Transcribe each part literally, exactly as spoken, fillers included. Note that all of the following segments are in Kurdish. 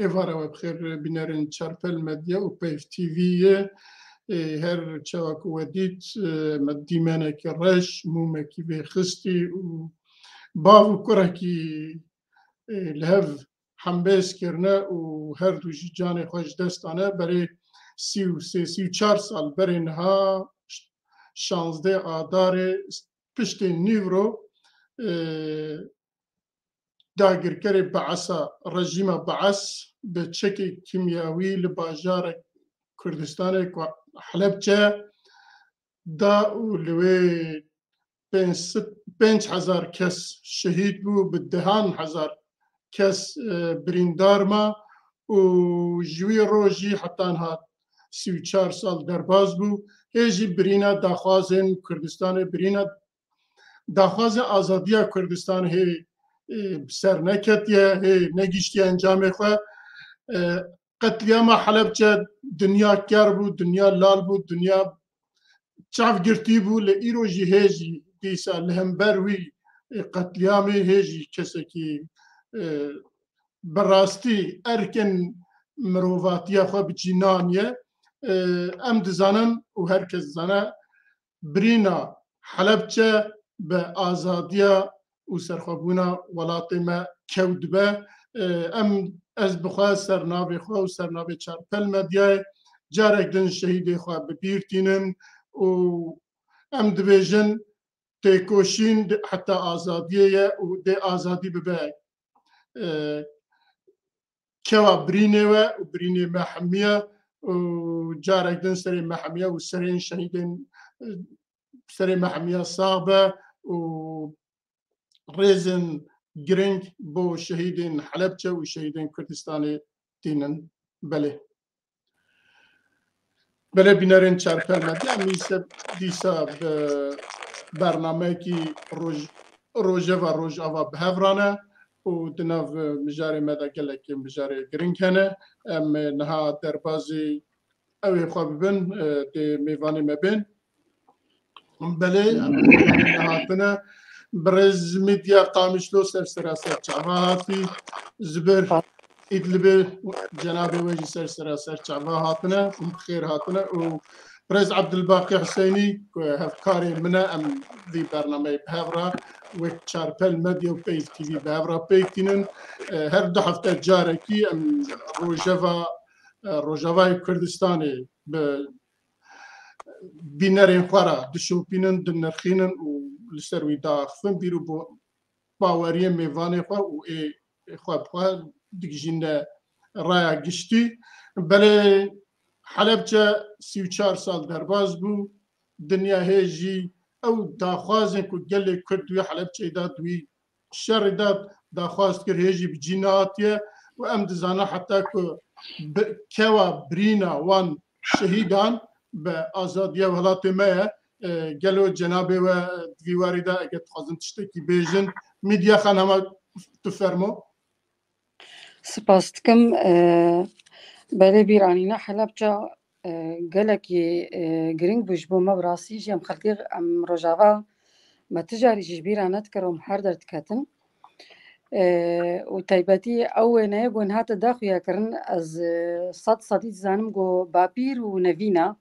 Êvara we bi xêr bînerên Çarpel Medya û Peyv T V'yê. Ê, her çawa ku we dît, e, me dîmenekî reş, mûmekî vêxistî û bav û kurekî, e, li hev hembêz kirine û her du jî canê xwe ji dest dane. Berê sî û sê, sî û çar sal berê niha, şanzdeh Adarê, piştê nîvro, e, dagirkerê Beesa, rejîma Bees bi çekê kîmyawî li bajarek Kurdistanê ku Helebçe da û li wê pênc sed, pênc hezar kes şehîd bû, bi dehan hezar kes, e, birîndar ma û ji wî rojî heta niha sî û çar sal derbas bû. Hê jî birîna daxwazên Kurdistanê, birîna daxwazê azadiya Kurdistanê hê, e, bi ser neketiye, hê negihiştiye encamê xwe. E, Qetlîama Helebçe dinya ker bû, dinya lal bû, dinya çav girtî bû, lê îro jî hê jî dîsa li hember wî, e, qetlîamê hê jî kesekî, e, bi rastî erkên mirovatiya xwe bi cî naniye. E, em dizanin û her kes dizane, birîna Helebçe bi azadiya û serxwebûna welatê me kew dibe. E, em, ez bi xwe ser navê xwe û ser navê Çarpel Medyayê carek din şehîdê xwe bi bîr tînin û em dibêjin têkoşîn di-, heta azadiyê ye û dê azadî bibe, e, kewa birînê we û birînê me hemiya û carek din serê me hemiya û serên şehîdên, e, serê me hemiya sax be û rêzên giring bo şehîdên Helebçe û şehîdên Kurdistanê tînin. Belê. Belê bînerên Çarpel Medya, em îse dîsa bi bernameyekî roj-, rojeva rojava bi hev re ne û di nav mijarê me de gelek mijarê giring hene. Em niha derbazî ew ê xwe bibin, e, dê mêvanê me bên. Belê, em hatine. Birêz Medya Qamişlo ser sera ser çava hatî. Zibir Îdlibê cenabê we jî ser sera ser çava hatine. Bi xêr hatine. Û Birêz Abdulbaqî Huseynî, ku hevkarê min e, em vî bernameyê bi hev re wek Çarpel Medya û Peyv T V bi hev re pêk tînin. E, her du hefte carekî em rojeva, e, Rojavayê Kurdistanê bi bînerên xwe re dişopînin, dinirxînin û li ser wî diaxifin bîr û bo-, baweriyên mêvanê xwe û ê xwe bi xwe digihîjîne raya giştî. Belê Helebçe sî û çar sal derbas bû. Dinya hê jî ew daxwazên ku gelê Kurd wî Helebçeyê de di wî şerê de daxwaz kir, hê jî bi cî nehatiye û em dizanin heta ku bi kewa birîna wan şehîdan bi azadiya welatê me ye. E, gelo cenabê we di vî warî de eger dixwazin tiştekî bêjin, Medya Xan, hema tu fermo. Spas dikim. E, belê bîranîna Helebca, e, gelekî, e, giring bû ji bo me, bi rastî jî em xelkê, em Rojava me ti carî jî ji bîra nedikir û em her der diketin. E, û taybetî ew wêneyê ku hate daxuya kirin, ez, e, sed sedî dizanim ku bapîr û nevîna.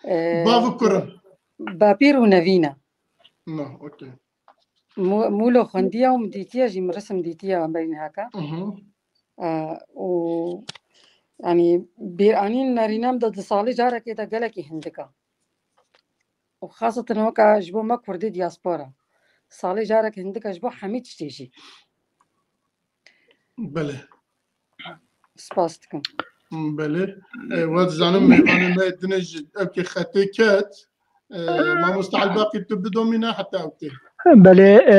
E, Bav û kurin. Bapîr û nevîna. Na, okey. Mû-, mûlo xwendiya û min dîtiye jî, min resim dîtiye berî heka. Mhm. E, û, yanî, bîranîn nerînem de di salê carekê de gelekî hindik e. Û xaseten weka ji bo me Kurdê diaspora. Salê carek hindik e ji bo hemî tiştê jî. Belê. Spas dikim. Belê. E, we dizanim mêvanê me dinê ji ewkê xetê ket. E, Mamoste Elbaqî, tu bidomîne heta ewkê. Belê, e,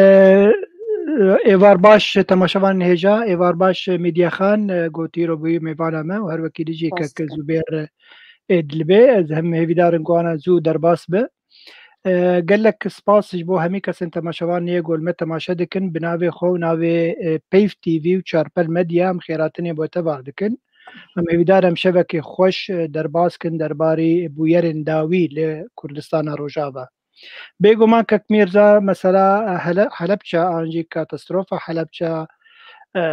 êvar baş temaşevanên hêja, êvar baş Medya Xan, e, gotî ro bûyî mêvana me û her wekî dijî Spas kek dikim. Zubêr, e, Dilbê, ez hem hêvîdarim ku ana zû derbas be. E, gelek spas ji bo hemî kesên temaşevan nê ku li me temaşe dikin, bi navê xwe û navê, e, Peyv T V û Çarpel Medya em xêratinê bo te bar dikin. Em hêvîdar em şevekê xweş, e, derbas kin derbarî bûyerên dawî li Kurdistana Rojava. Bêguman kek Mîrza, mesela, e, Hele-, Helebça an jî katastrofa Helebça, e,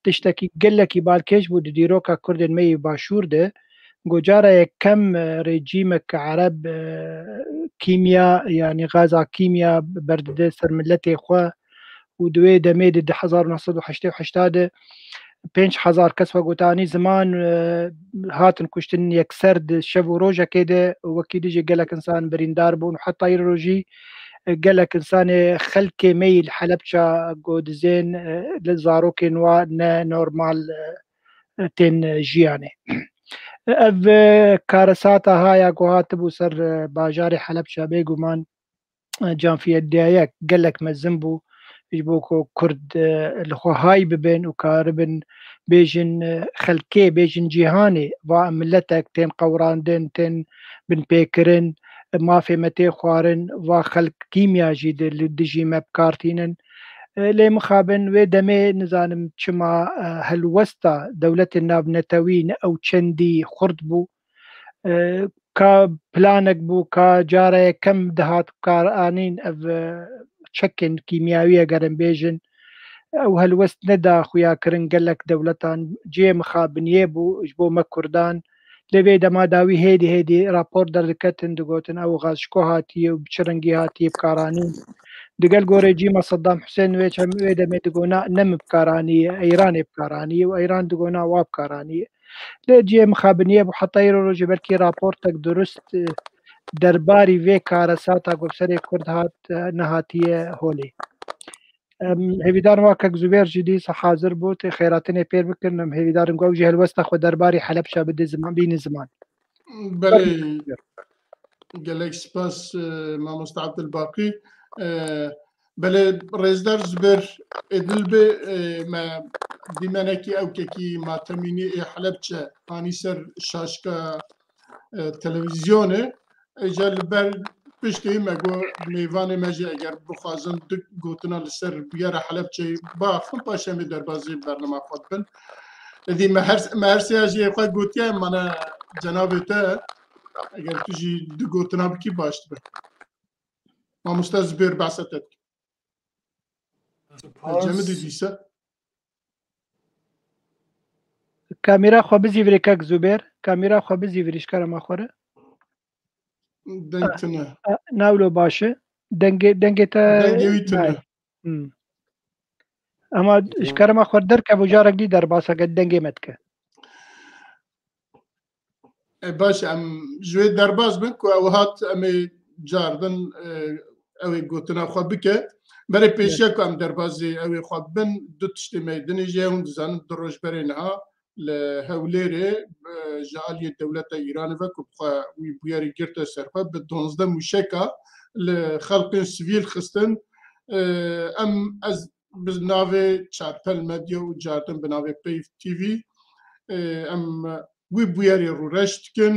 tiştekî gelekî balkêş bû di dîroka Kurdên me yê Başûr de. Go cara yekem, e, rejîmek Ereb, e, kîmya, yanî gaza kîmya berdide ser miletê xwe û di wê demê de di hezar û neh sed û heştê û heşt de pênc hezar kes, wek gotanî ziman, e, hatin kuştin yekser di şev û rojekê de, wekî dî jî gelek insan birîndar bûn û heta îro jî, e, gelek insanê xelkê me yî li Helebça go dizên, e, li zarokên wa ne normal, e, tên jiyanê. Ev, e, karesata ha ya ku hatibû ser, e, bajarê Helebça, bêguman, e, canfiyediyayek gelek mezin bû, ji bo ku Kurd, e, li xwe hay bibin û karibin bêjin, e, xelkê, bêjin cîhanê, va em miletek tên qewrandin, tên binpêkirin, e, mafê me tê xwarin, va xelk kîmya jî di, li dijî me bi kar tînin. E, lê mixabin wê demê nizanim çima, e, helwesta dewletên navnetewî ne ew çendî xurt bû. E, ka planek bû, ka cara yekem dihat karanîn ev, e, çekên kîmyawî egerin bêjin. Ew helwest neda xuya kirin gelek dewletan. Cihê mixabiniyê bû ji bo me Kurdan. Lê vê dema dawî hêdî hêdî rapor derdiketin, digotin ew gaz ji ku hatiye û bi çi rengî hatiye bikaranîn. Digel gorê cîma Saddam Husên wê çem-, wê demê digona ne min bikaraniye, Eyranê bikaraniye û Eyran digona wa bikaraniye. Lê cihê mixabiniyê bû heta îro rojê belkî raportek durust, e, derbarî vê karesata ku bi serê Kurd hat, e, nehatiye holê. Em, hêvîdarin wa kek Zubêr jî dîsa hazir bû, tê xêratinê pêr bikin. Em hêvîdarin ku ew jî helwesta xwe derbarî Helebşa bide ziman, bîne ziman. Belê, gelek spas, e, mamoste Abdulbaqî. E, belê, rêzdar Zubêr Êdilbê, e, me dîmenekî ewkekî matemînî ê Helebçe anî ser şaşka, e, televîzyonê. Îca li ber piştê me got, mêvanê me jî eger bixwazin du gotina li ser bûyera Helebçeyê biaxivin, paşê em ê derbazî bernama xwe dibin. Êdî me her, me her sêya jî xwe gotiye, mane cenabê te, eger tu jî du gotina bikî baş dibe. Mamoste Zubêr, behsa te dikim. Spas. Cemidî dîse. Kamera xwe bizîvirê kek Zubêr. Kamera xwe bizîvirî ji kerema xwe re. Deng tune. Ah, nawlo baş e. Dengê, dengê te Dengê wî tune. Nayê. Hmm. Ama ji kerema xwe derkeve û carek dî derbas eke dengê me dike. E, baş, em ji wê derbas bin ku ew hat, em ê cardin, e, ew ê gotina xwe bike. Berê pêşiya ku em derbazê ew ê xwe bin, du tiştê me yê dinê jî hûn dizanin, du roj berê niha li Hewlêrê, e, ji aliyê dewleta Îranê ve ku bi xwe wî bûyerî girte ser xwe, bi donzdeh mûşeka li xelqên sivîl xistin. E, em, ez bi navê Çarpel Medya û cardin bi navê Peyv T V, e, em wî bûyerê rûreş dikin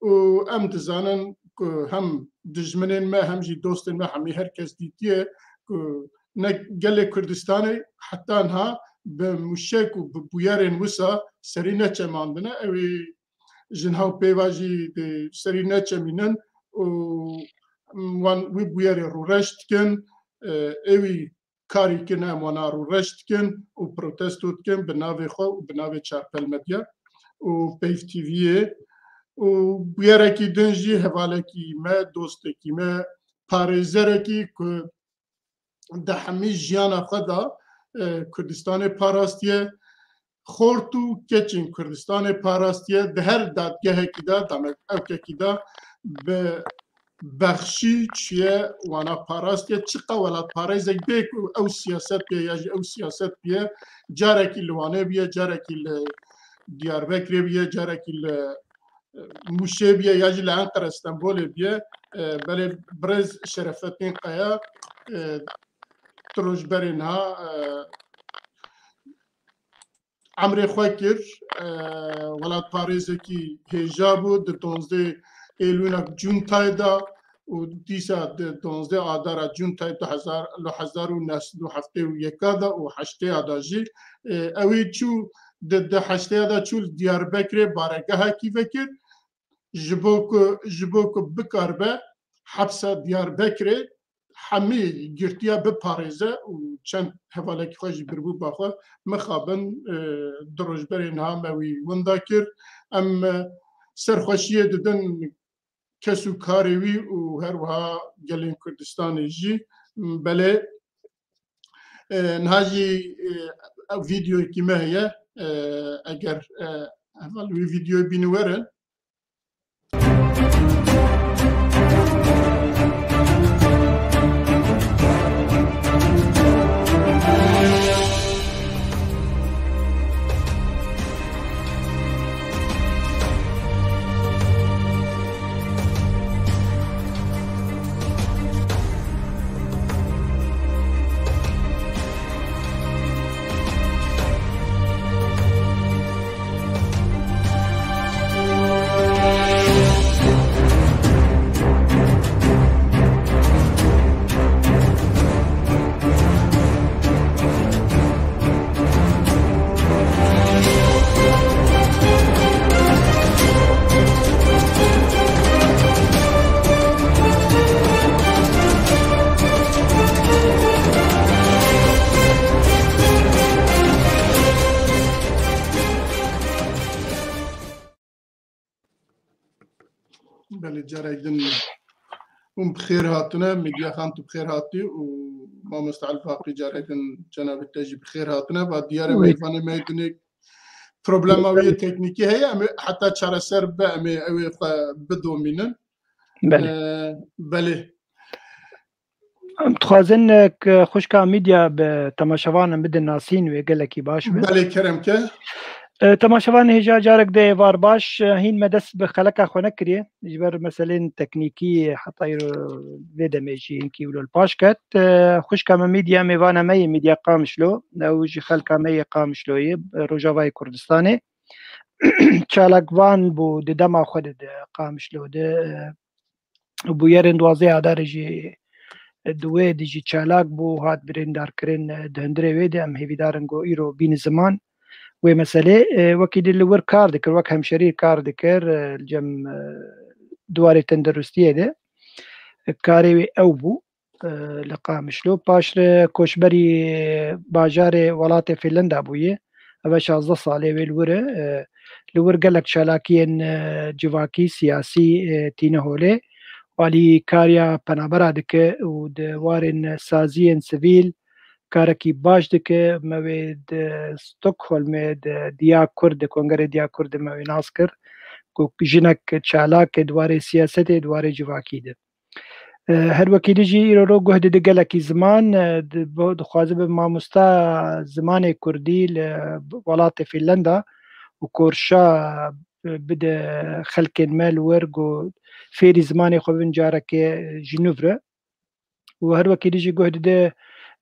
û em dizanin ku hem dijminên me hem jî dostên me hemî her kes dîtiye ku ne gelê Kurdistanê heta niha bi mûşek û bi bûyerên wisa serî neçemandine. Ew ê ji niha û pê ve jî di serî neçemînin û wan wî bûyerê rûreş dikin. E, êwî karî kirine, em wana rûreş dikin û protesto dikin bi navê xwe û bi navê Çarpel Medya û Peyv T V'yê û bûyerekî din jî hevalekî me, dostekî me, parêzerekî ku di hemî jiyana xwe de, e, Kurdistanê parastiye, xort û keçên Kurdistanê parastiye, di her dadgehekî de, demek ewkekî de bi bexşî çûye wana parastiye. Çiqa welatparêzek bê ku ew siyaset bê ya jî ew siyaset bûye, carekî li Wanê bûye, carekî li Diyarbekirê bûye, carekî li, e, Mûşê bûye ya jî li Enqere Stenbolê bûye. E, belê birêz Şerefettin Kaya, e, du roj berê niha, e, emrê xwe kir, e, welatparêzekî hêja bû, di donzdeh Êlûna cuntayê de û dîsa di donzdeh Adara cuntayê du hezar, li hezar û neh sed û heftê û yeka de û heştê ya de jî, e, ew ê çû di, di heştê ya de çû li Diyarbekirê baregehekî vekir, ji bo ku, ji bo ku bikaribe hepsa Diyarbekirê hemî girtiya biparêze û çend hevalekî xwe jî birbû ba xwe, mixabin, e, du roj berê niha me wî winda kir. Em, e, serxweşiyê didin kes û karê wî û her wiha gelên Kurdistanê jî. Belê, e, niha jî, e, ev vîdeoyekî me heye. E, eger, e, heval wî vîdeoyê bînin werin. Belê, carek din hûn bi xêr hatine. Medya Xan, tu bi xêr hatî û mamoste Elfaqî, carek din cenabê te jî bi xêr hatine. Va diyar e, mêvanê me dinê problema wî yê teknîkî heye, em ê heta çareser be, em ê ew ê xwe bidomînin. Belê. Ee, belê. Em dixwazin, e, ku xwişka Medya bi temaşevanan bidin nasîn wê gelekî baş be. Belê, kerem ke. E, temaşevanê hêja, carek di êvar baş, e, hîn me dest bi xeleka xwe nekiriye. Ji ber meselên teknîkî heta îro vê demê jî hinkî wilo li paş ket. E, xwişka me Medya, mêvana me yê Medya Qamişlo, ew ji xelka me yê Qamişloyê, Rojavayê Kurdistanê. Çalakvan bû di dema xwe de di Qamişlo de, e, bûyerên duwazdeh Adarê jî, e, di wê de jî çalak bû, hat birîndarkirin, e, di hundirê wê de em hêvîdar in ku îro bîne ziman wê meselê. E, wekî dî li wir kar dikir, wek hemşerî kar dikir, e, li cem, e, di warê tenduristiyê de, e, karê wê ew bû, e, li Qamişlo. Paşre koçberî bajarê welatê Fînlanda bûye. Ev e şazdeh salê wê li wir e. E, li wir gelek çalakiyên, e, civakî, siyasî, e, tîne holê. Alîkariya penabera dike û di warên saziyên sivîl karekî baş dike. Me wê di Stockholmê di Diya Kurd, di Kongerê Diya Kurd de me wê nas kir ku jinek çalak e di warê siyasetê, di warê civakî de. E, her wekî dî jî îro ro guh dide gelekî ziman, e, di-, bo-, dixwaze bi mamosta zimanê kurdî li welatê Fînlanda û korşa, e, bide xelkên me li wir ku fêrî zimanê xwe bibin, careke ji nû re. Û her wekî dî jî guh dide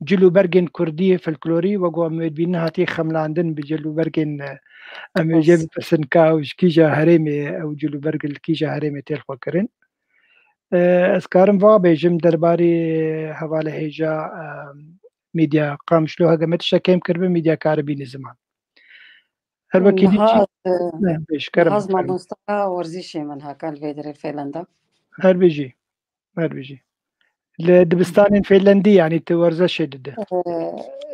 cil û bergên kurdî, folklorî, wek ku em wê dibînin hatiye xemlandin bi cil û bergên, e, em ê jê bipirsin ka ew ji kîja herêmê ye, ew cil û berg li kîja herêmê tê xwekirin. E, ez karim va bêjim derbarê hevalê hêja, e, Medya Qamişlo, hege me tiştek kêm kiribe, Medya kare bîne ziman. Her wekî dî Niha, çi? E, Ne, bêj, kerem, niha ez kerem. Mamosta werzîşê min haka li vê derê Fêlenda. Her bijî. Her bijî. Li dibistanên Fêlendî, yanî tu werzeşê dide.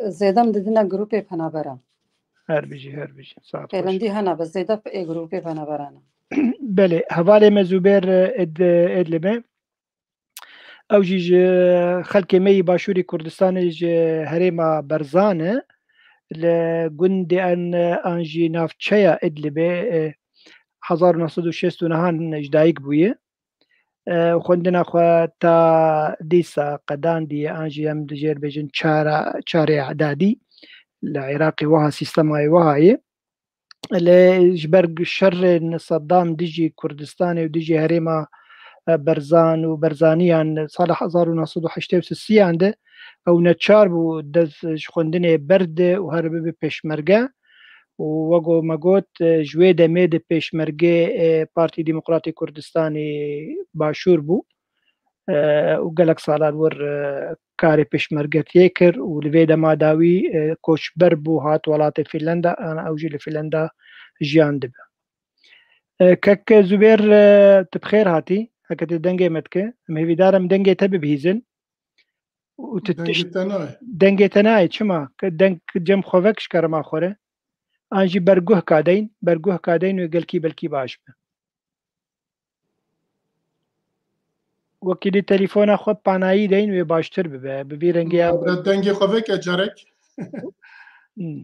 E, zêde em didine grûpê penaberan. Her bijî, her bijî. Saet xweş. Fêlendî hene, be zêde ê grûpê penaberan e. Belê, hevalê me Zûbêr, e, Ed-, Edlibê. Ew jî ji xelkê me yî Başûrê Kurdistanê ji herêma Berzan e. Li gundê an, an jî navçeya Idlibê, e, hezar û neh sed û şêst û nehan ji dayik bûye. E, xwendina xwe ta dîsa qedandiye, an jî em dijêr bêjin çara, çarê edadî li Iraqê wiha, sîstemayê wiha ye. Lê ji ber şerên Seddam dijî Kurdistanê û dijî herêma, e, Berzan û Berzaniyan sala hezar û neh sed û heştê û sisiyan de ew neçar bû dest ji xwendinê berde û here bibe pêşmerge. Û wek me got, e, ji wê demê de pêşmerge, e, Partî Demokratê Kurdistanê Başûr bû. E, û gelek sala li wir, e, karê pêşmergetiyê kir û li vê dema dawî, e, koçber bû, hat welatê Fînlanda, ana ew jî li Fînlanda jiyan dibe. E, kek Zubêr, e, tu bi xêr hatî, heke tu dengê me dike, em hêvîdar in dengê te bibihîzin. û tu tişt dengê te nayê. Çima? Ke deng cem xwe vek ji kerema xwe re. An jî berguh kadeyn, berguh kadeyn wê gelkî belkî baş be. Wekî di telefona xwe panayî deyn wê baştir bibe. Bi vî rengê ya. Dengê xwe veke carek. Hmm.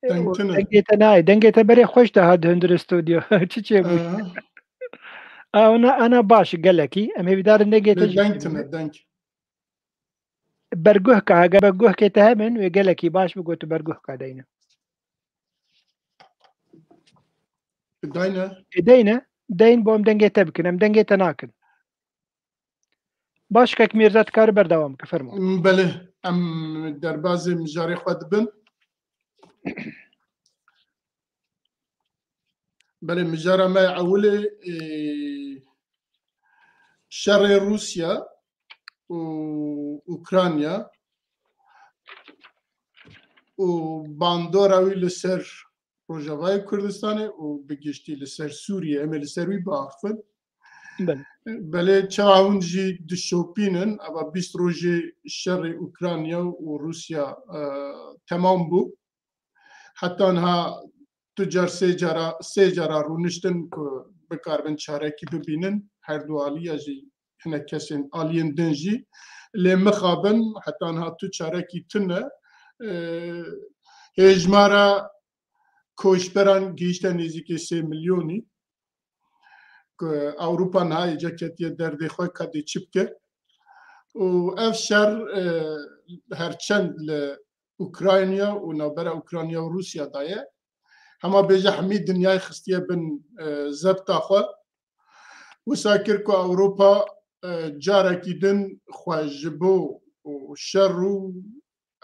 Deng tune. Dengê te nayê. Dengê te berê xweş de hat hundir stûdyo. Çi çêbû? Aha. A, ana, ana baş gelekî. Em hêvîdarin dengê te jî deng tune, deng. Berguhka, hege berguhkê te hebin, wê gelekî baş bi got berguhka deyne. Dayne. Ê, deyne, deyn bo em dengê te bikin, em dengê te nakin. Baş kek Mîrza, tu karî berdewam bike, fermo. Belê, em derbazê mijarê xwe dibin. Belê, mijara me ewilê, ê, şerê Rûsya û Ukrayna û bandora wî li ser Rojavayê Kurdistanê û bi giştî li ser Sûriyê, em ê li ser wî biaxivin. Belê. Belê, çawa hûn jî dişopînin, eva bîst rojê şerê Ukrayna û Rûsya, e, temam bû. Heta niha du car, sê cara, sê cara rûniştin ku bikaribin çarekî bibînin, her du aliya jî hinek kesên aliyên din jî. Lê mixabin, heta niha tu çarekî tune, e, hêjmara koçberan gihişte nêzîkî sê milyonî. Ku Ewropa niha êca ketiye derdê xwe, ka dê çi bike. Û ev şer, e, her çend li Ukrayna û navbera Ukrayna û Rûsya de ye. Hema bêje hemî dinyayê xistiye bin, e, zebta xwe. Wisa kir ku Ewropa, e, carekî din xwe ji bo şer û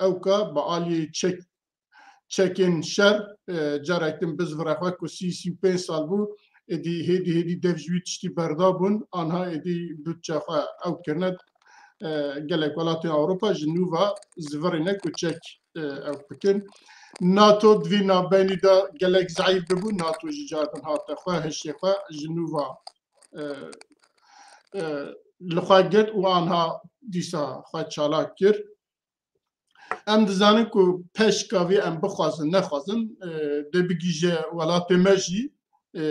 ewka bi aliyê çek, çekên şer, e, carek din bizvire xwe ku sî, sî û pênc sal bû, êdî hêdî hêdî dev ji wî tiştî berdabûn, anha êdî budçe xwe ew kirine, e, gelek welatên Ewropa ji nû ve zivirîne ku çek, e, ew bikin. NATO di vî navbeynî de gelek zeîf bibû, NATO ji car din hate xwe, hişê xwe ji nû ve, e, e, li xwe girt û anha dîsa xwe çalak kir. Em dizanin ku peşka vî em bixwazin, nexwazin, e, dê bigihîje welatê me jî, e,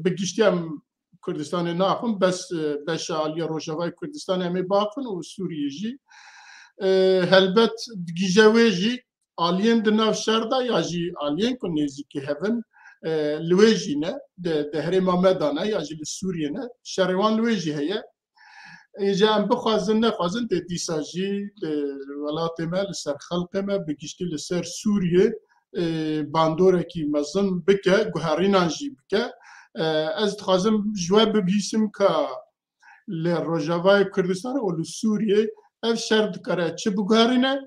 bi giştî em Kurdistanê naxin, bes, e, beşa aliya Rojavayê Kurdistanê em ê baxin û Sûriyê jî. E, helbet digihîje wê jî aliyên di nav şer de ya jî aliyên ku nêzîkî hev in, e, li wê jî ne, di, di herêma me de ne ya jî li Sûriyê ne, şerê wan li wê jî heye. Êca em bixwazin nexwazin dê dîsa jî, e, welatê me li ser xelkê me, bi giştî li ser Sûriyê, e, bandorekî mezin bike, guherînan jî bike. E, ez dixwazim ji we bibihîsim ka li Rojavayê Kurdistanê û li Sûriyê ev şer dikare çi biguherîne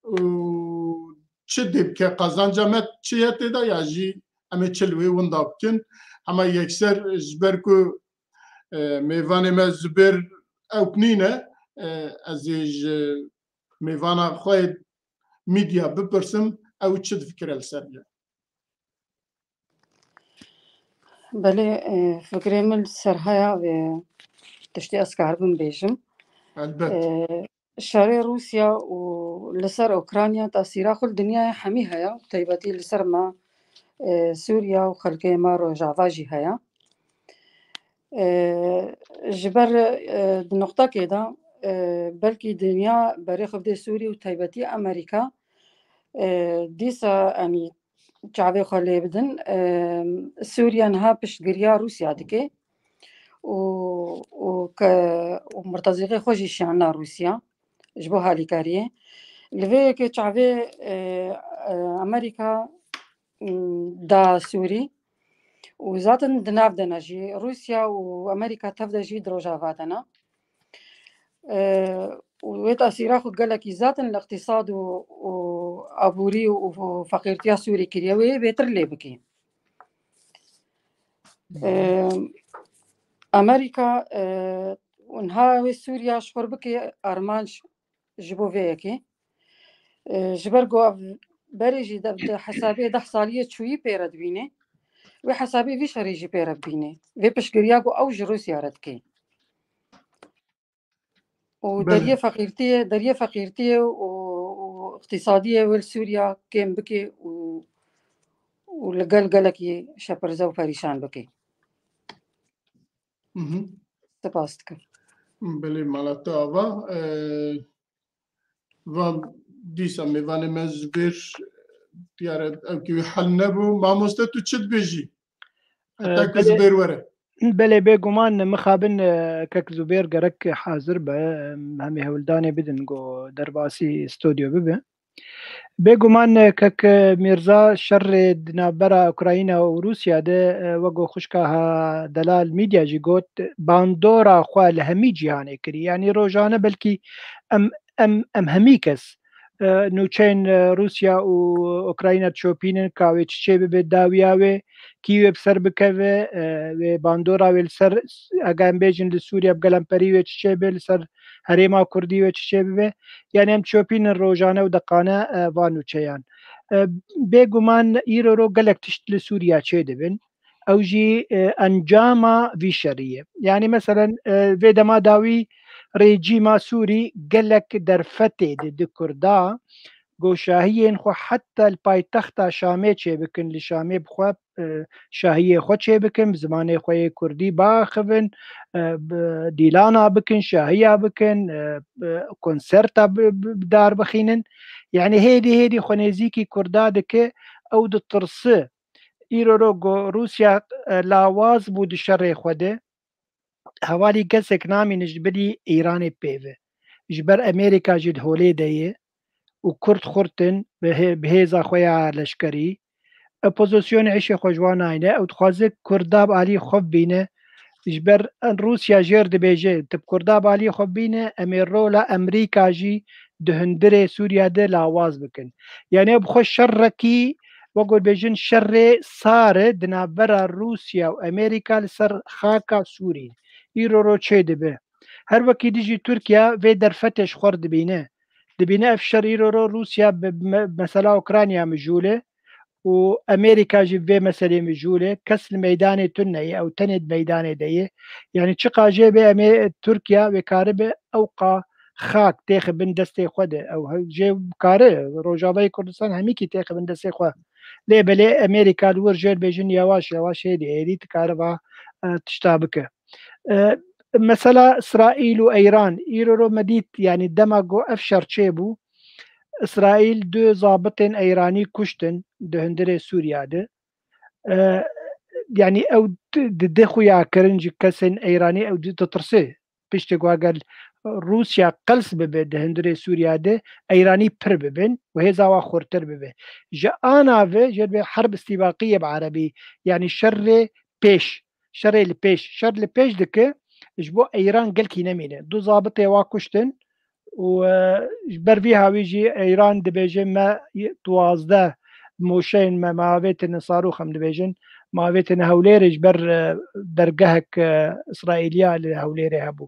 û çi dê bike, qazanca me çi ye tê de ya jî em ê çi li wê winda bikin. Hema yekser ji ber ku, e, mêvanê me Zubêr ewk nîne, e, ez ê ji mêvana xwe yê medya bipirsim, ew çi difikire li ser vê? Belê, e, fikrê min li ser haya vê tiştê ez karibim bêjim. Elbet. E, şerê Rûsya û li ser Ukrayna tesîra xwe li dinyayê hemî heye, taybetî li ser me, e, Sûriya û xelkê me Rojava jî heye. E, ji ber, e, di noqtekê de, e, belkî dinya berê xwe bidê Sûriyê û taybetî Amerîka, e, dîsa, yanî, çavê xwe lê bidin. E, Sûriye niha piştgiriya Rûsya dike û, û ke, û mirtezîqê xwe jî şiyana Rûsya ji bo halîkariyê. Li vê yekê çavê, e, e, Amerîka, m, da Sûrî û zaten di nav de ne jî. Rûsya û Amerîka tev de jî di Rojava de ne. E, û wê tesîra xwe gelekî zaten li iqtîsad û, û aborî û, û feqîrtiya Sûrî kiriye, wê bêtir lê bikî. E, Amerîka, e, û niha wê Sûriya ji xwe bike armanc ji bo vê yekê. E, ji ber ku ev berê jî de, de hesabê deh saliyê çûyî pê re dibîne, wê hesabê vî şerî jî pê re bibîne. Vê piştgiriya ku ew ji Rûsya re dike. û Belê. deriyê feqîrtiyê, deriyê feqîrtiyê û, û iqtîsadiyê wê li Sûriya kêm bike û, û li gel gelekî şepirze û perîşan bike. Mhm. Spas dikim. Belê, mala te ava. Ee, van dîsa mêvanê me Zubêr diyare ew kî wî hel nebû. Mamoste, tu çi dibêjî? Heta Ee, ku belê. Zubêr were. Belê, bêguman mixabin, e, kek Zubêr gerek hazir be, em, hemê hewldanê bidin ku derbasî stûdyo bibe. Bêguman, e, kek, e, Mîrza, şerê di navbera Ukrayna û Rûsya de, e, wek ku xwişka ha Delal Media jî got, bandora xwe li hemî cîhanê kirî. Yanî rojane belkî em, em, em hemî kes, e, nûçeyên, e, Rûsya û Ukrayna çopînin ka wê çi çê bibe dawiya wê, kî wê bi ser bikeve, e, wê bandora wê li ser, hega em bêjin li Sûriye bi gelemperî wê çi çê be, li ser herêma Kurdî wê çi çê bibe. Yanî em çopînin rojane û deqane, e, van nûçeyan. E, bêguman îro ro gelek tişt li Sûriya çê dibin. Ew jî, e, encama vî şerî ye. Yanî meselen, e, vê dema dawî rejîma Sûrî gelek derfetê di, di Kurda, ku şahiyên xwe heta li paytexta Şamê çêbikin, li Şamê bi xwe, e, şahiyê xwe çêbikin, bi zimanê xwe yê Kurdî biaxivin, e, bi dîlana bikin, şahiya bikin, e, bi konserta bi, bi, bi dar bixînin. Yanî hêdî hêdî xwe nêzîkî Kurda dike, ew ditirsi. Îro ro ku Rûsya, e, lawaz bû di şerê xwe de, hevalî kesek namîne ji bilî Îranê pê ve. Ji ber Amerîka jî di holê de ye û Kurd xurt in, bi hê-, bi hêza xwe ya leşkerî. Opozisyonê hişê xwe ji wan nayne. Ew dixwaze Kurda bi alî xwe bibîne. Ji ber Rûsya jêr dibêje, tu bi Kurda bi alî xwe bibîne, em ê rola Amerîka jî di hundirê Sûriya de lawaz bikin. Yanî ew bi xwe şerrekî, wek ku dibêjin, şerê sar e di navbera Rûsya û Amerîka li ser xaka Sûrî. Îro ro çê dibe. Her wekî dijî Tirkiye vê derfetê ji xwe re dibîne. Dibîne ev şer îro ro Rûsya bi me-, mesela Ukrayna mijûl e û Amerîka jî vê meselê mijûl e. Kes li meydanê tune ye, ew tenê di meydanê de ye. Yanî çiqa jê be em ê Tirkiye wê karibe ewqa xak têxe bin destê xwe de. Ew he-, jê kare Rojavayê Kurdistan hemîkî têxe bin destê xwe. Lê belê Amerîka li wir jêr bêjin yawaş yawaş hêdî hêdî dikare va, e, tişta bike. E, mesela Îsraîl û Eyran, îro ro me dît, yanî dema ku ev şer çêbû, Îsraîl du zabitên Eyranî kuştin di hundirê Sûriya de. E, yanî ew di, di, di xuya kirin ji kesên Eyranî, ew di, ditirse. Piştî ku eger Rûsya qels bibe di hundirê Sûriya de, Eyranî pir bibin û hêza wa xurtir bibe. Ji ana ve jê dibe herb îstîbaqî ye bi erebî, yanî şerê pêş, şerê li pêş, şer li pêş dike, ji bo Eyran gelkî nemîne. Du zabitê wa kuştin û, e, ji ber vî hawî jî Eyran dibêje me duwazdeh moşeyên me, me avêtine sarûx em dibêjin, me avêtine Hewlêrê ji ber, e, dergehek, e, Îsraîliya li Hewlêrê hebû.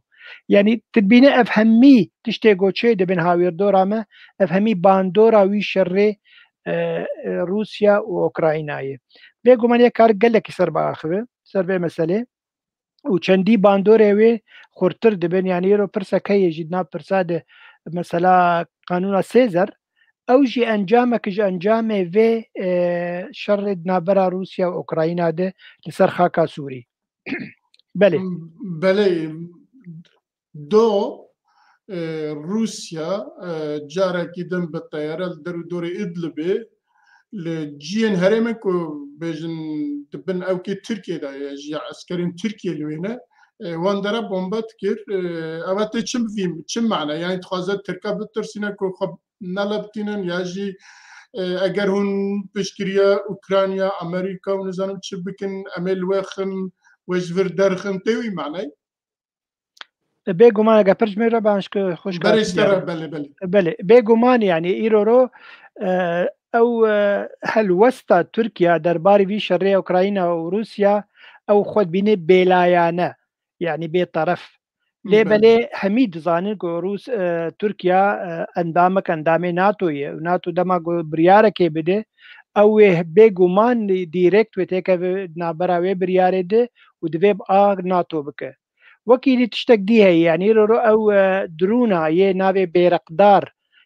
Yanî tu dibîne ev hemî tiştê ku çê dibin hawîrdora me, ev hemî bandora wî şerê, e, e, Rûsya û Ukraynayê. Bêguman yek kar gelekî ser biaxive, ser vê meselê. Û çendî bandorê wê xurtir dibin. Yanî îro pirsek heye jî di nav pirsa de, mesela Qanûna Sêzer, ew jî encamek ji encamê vê, e, şerê di navbera Rûsya û Ukrayna de li ser xaka Sûrî. Belê. Belê. Do, e, Rûsya, e, carekî din bi teyare li der û dorê Idlibê li ciyên herêmên ku bêjin di bin ewkê Tirkiyê de ye, ji eskerên Tirkiyê li wê ne, e, wan dera bombe dikir. E, eva tê çi bivî, çi mane? Yanî dixwaze Tirka bitirsîne ku xwe neleptînin ya jî, e, eger hûn piştgiriya Ukrayna, Amerîka û nizanim çi bikin, em ê li we xin, we ji vir derxin, tê wî maneyê? Bêguman, eger pir ji me re be, xwişka Berê ji te re, belê, belê. Belê, bêguman, yanî îro ro, e, ew, e, helwesta Tirkiye derbarê vî şerê Ukrayna û Rûsya, ew xwe dibîne bêlayane, yanî bêteref. Lê Belê. belê hemî dizanin ku Rûs, e, Tirkiye, e, endamek, endamê NATO ye û NATO dema ku biryarekê bide, ew wê bêguman dîrekt wê têkeve navbera wê biryarê de û divê bi a NATO bike. Wekî dî tiştek dî heye, yanî îro ro ew, e, drûna yê navê Bêreqdar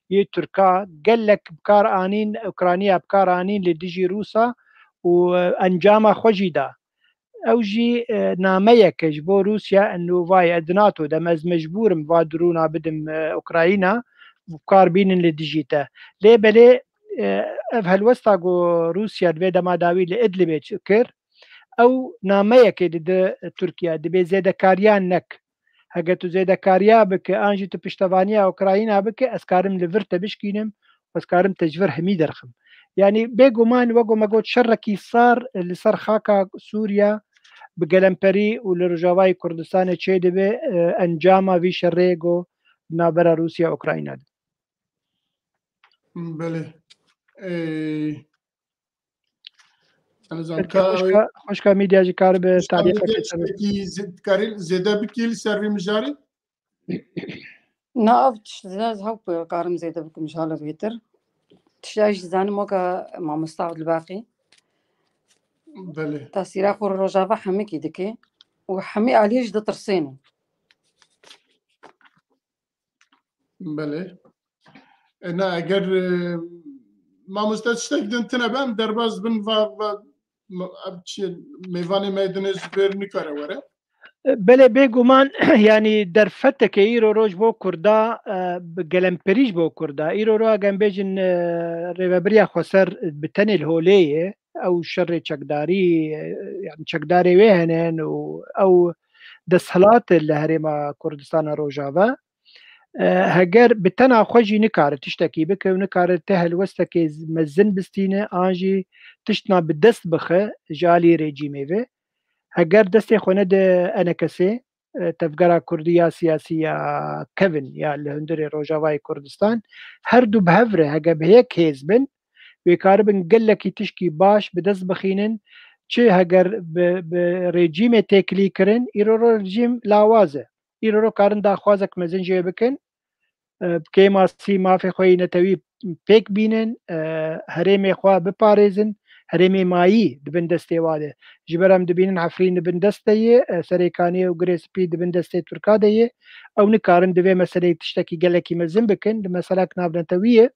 yê Tirka gelek bi kar anîn, Ukrayna bi kar anîn li dijî Rûsa û, e, encama xwe jî da. Ew jî, e, nameyek e ji bo Rûsya, eno vay ez di NATO de me, ez mecbûr im va drûna bidim, e, Ukrayna, bi kar bînin li dijî te. Lê belê, e, ev helwesta ku Rûsya di vê dema dawî li Idlibê çi kir, ew nameyekê dide Tirkiye, dibê zêdekariya nek. Heke tu zêdekariya bike, an jî tu piştevaniya Ukrayna bike, ez karim li vir te bişkînim, ez karim te ji vir hemî derxim. Yanî bêguman, wek me got, şerekî sar li ser xaka Sûriya bi gelemperî û li Rojavayê Kurdistanê çêdibe, e, encama vî şerê ku navbera Rûsya Ukrayna de. Belê. Ê, ez Belkî ka xwişka, xwişka Medya jî karibe tarîxa Medya kêsane. Tiştekî zê-, karî zêde bikî li ser vî mijarî? Na, ev tişt zêde ez hew karim zêde bikim ji hala bêtir. Tişta jî zanim weke mamosta Abdulbaqî. Belê. Tesîra xwe Rojava hemikî dike û hemî aliyê jî ditirsêne. Belê. E, na, eger, e, mamoste tiştek din tine be, em derbas bin va, va, ma-, ev çi, mêvanê me dinê ji bêr nikare were. Belê, bêguman, yanî derfeteke îro roj bo Kurda, e, bi gelemperî ji bo Kurda. Îro ro, eger em bêjin, e, rêvebiriya xweser bi tenê li holê ye, ew şerê çekdarî, e, yanî çekdarê wê hene û ew desthilat li Herêma Kurdistana Rojava. E, heger bi tena xwe jî nikare tiştekî bike û nikare te helwestekê z-, mezin bistîne, an jî tiştna bi dest bixe ji alî rejîmê ve. Heger destê xwe nede enekesê, e, tevgera kurdî ya siyasî ya kevin ya li hundirê Rojavayê Kurdistan, her du bi hev re hege bi yek hêz bin, wê karibin gelekî tişkî baş bi dest bixînin, çi heger bi, bi rejîmê têkilî kirin, îro ro rejîm lawaz e. Îro ro karin daxwazek mezin jê bikin, e, bi kêmasî mafê xwe yê netewî pêk bînin, e, herêmê xwe biparêzin, herêmê mayî di bin destê wa de. Ji ber em dibînin Efrîn di bin dest de ye, e, Serê Kaniyê û Girê Spî di bin destê Tirka de ye. Ew nikarin di vê meseleyê tiştekî gelekî mezin bikin, di meselek navnetewî ye.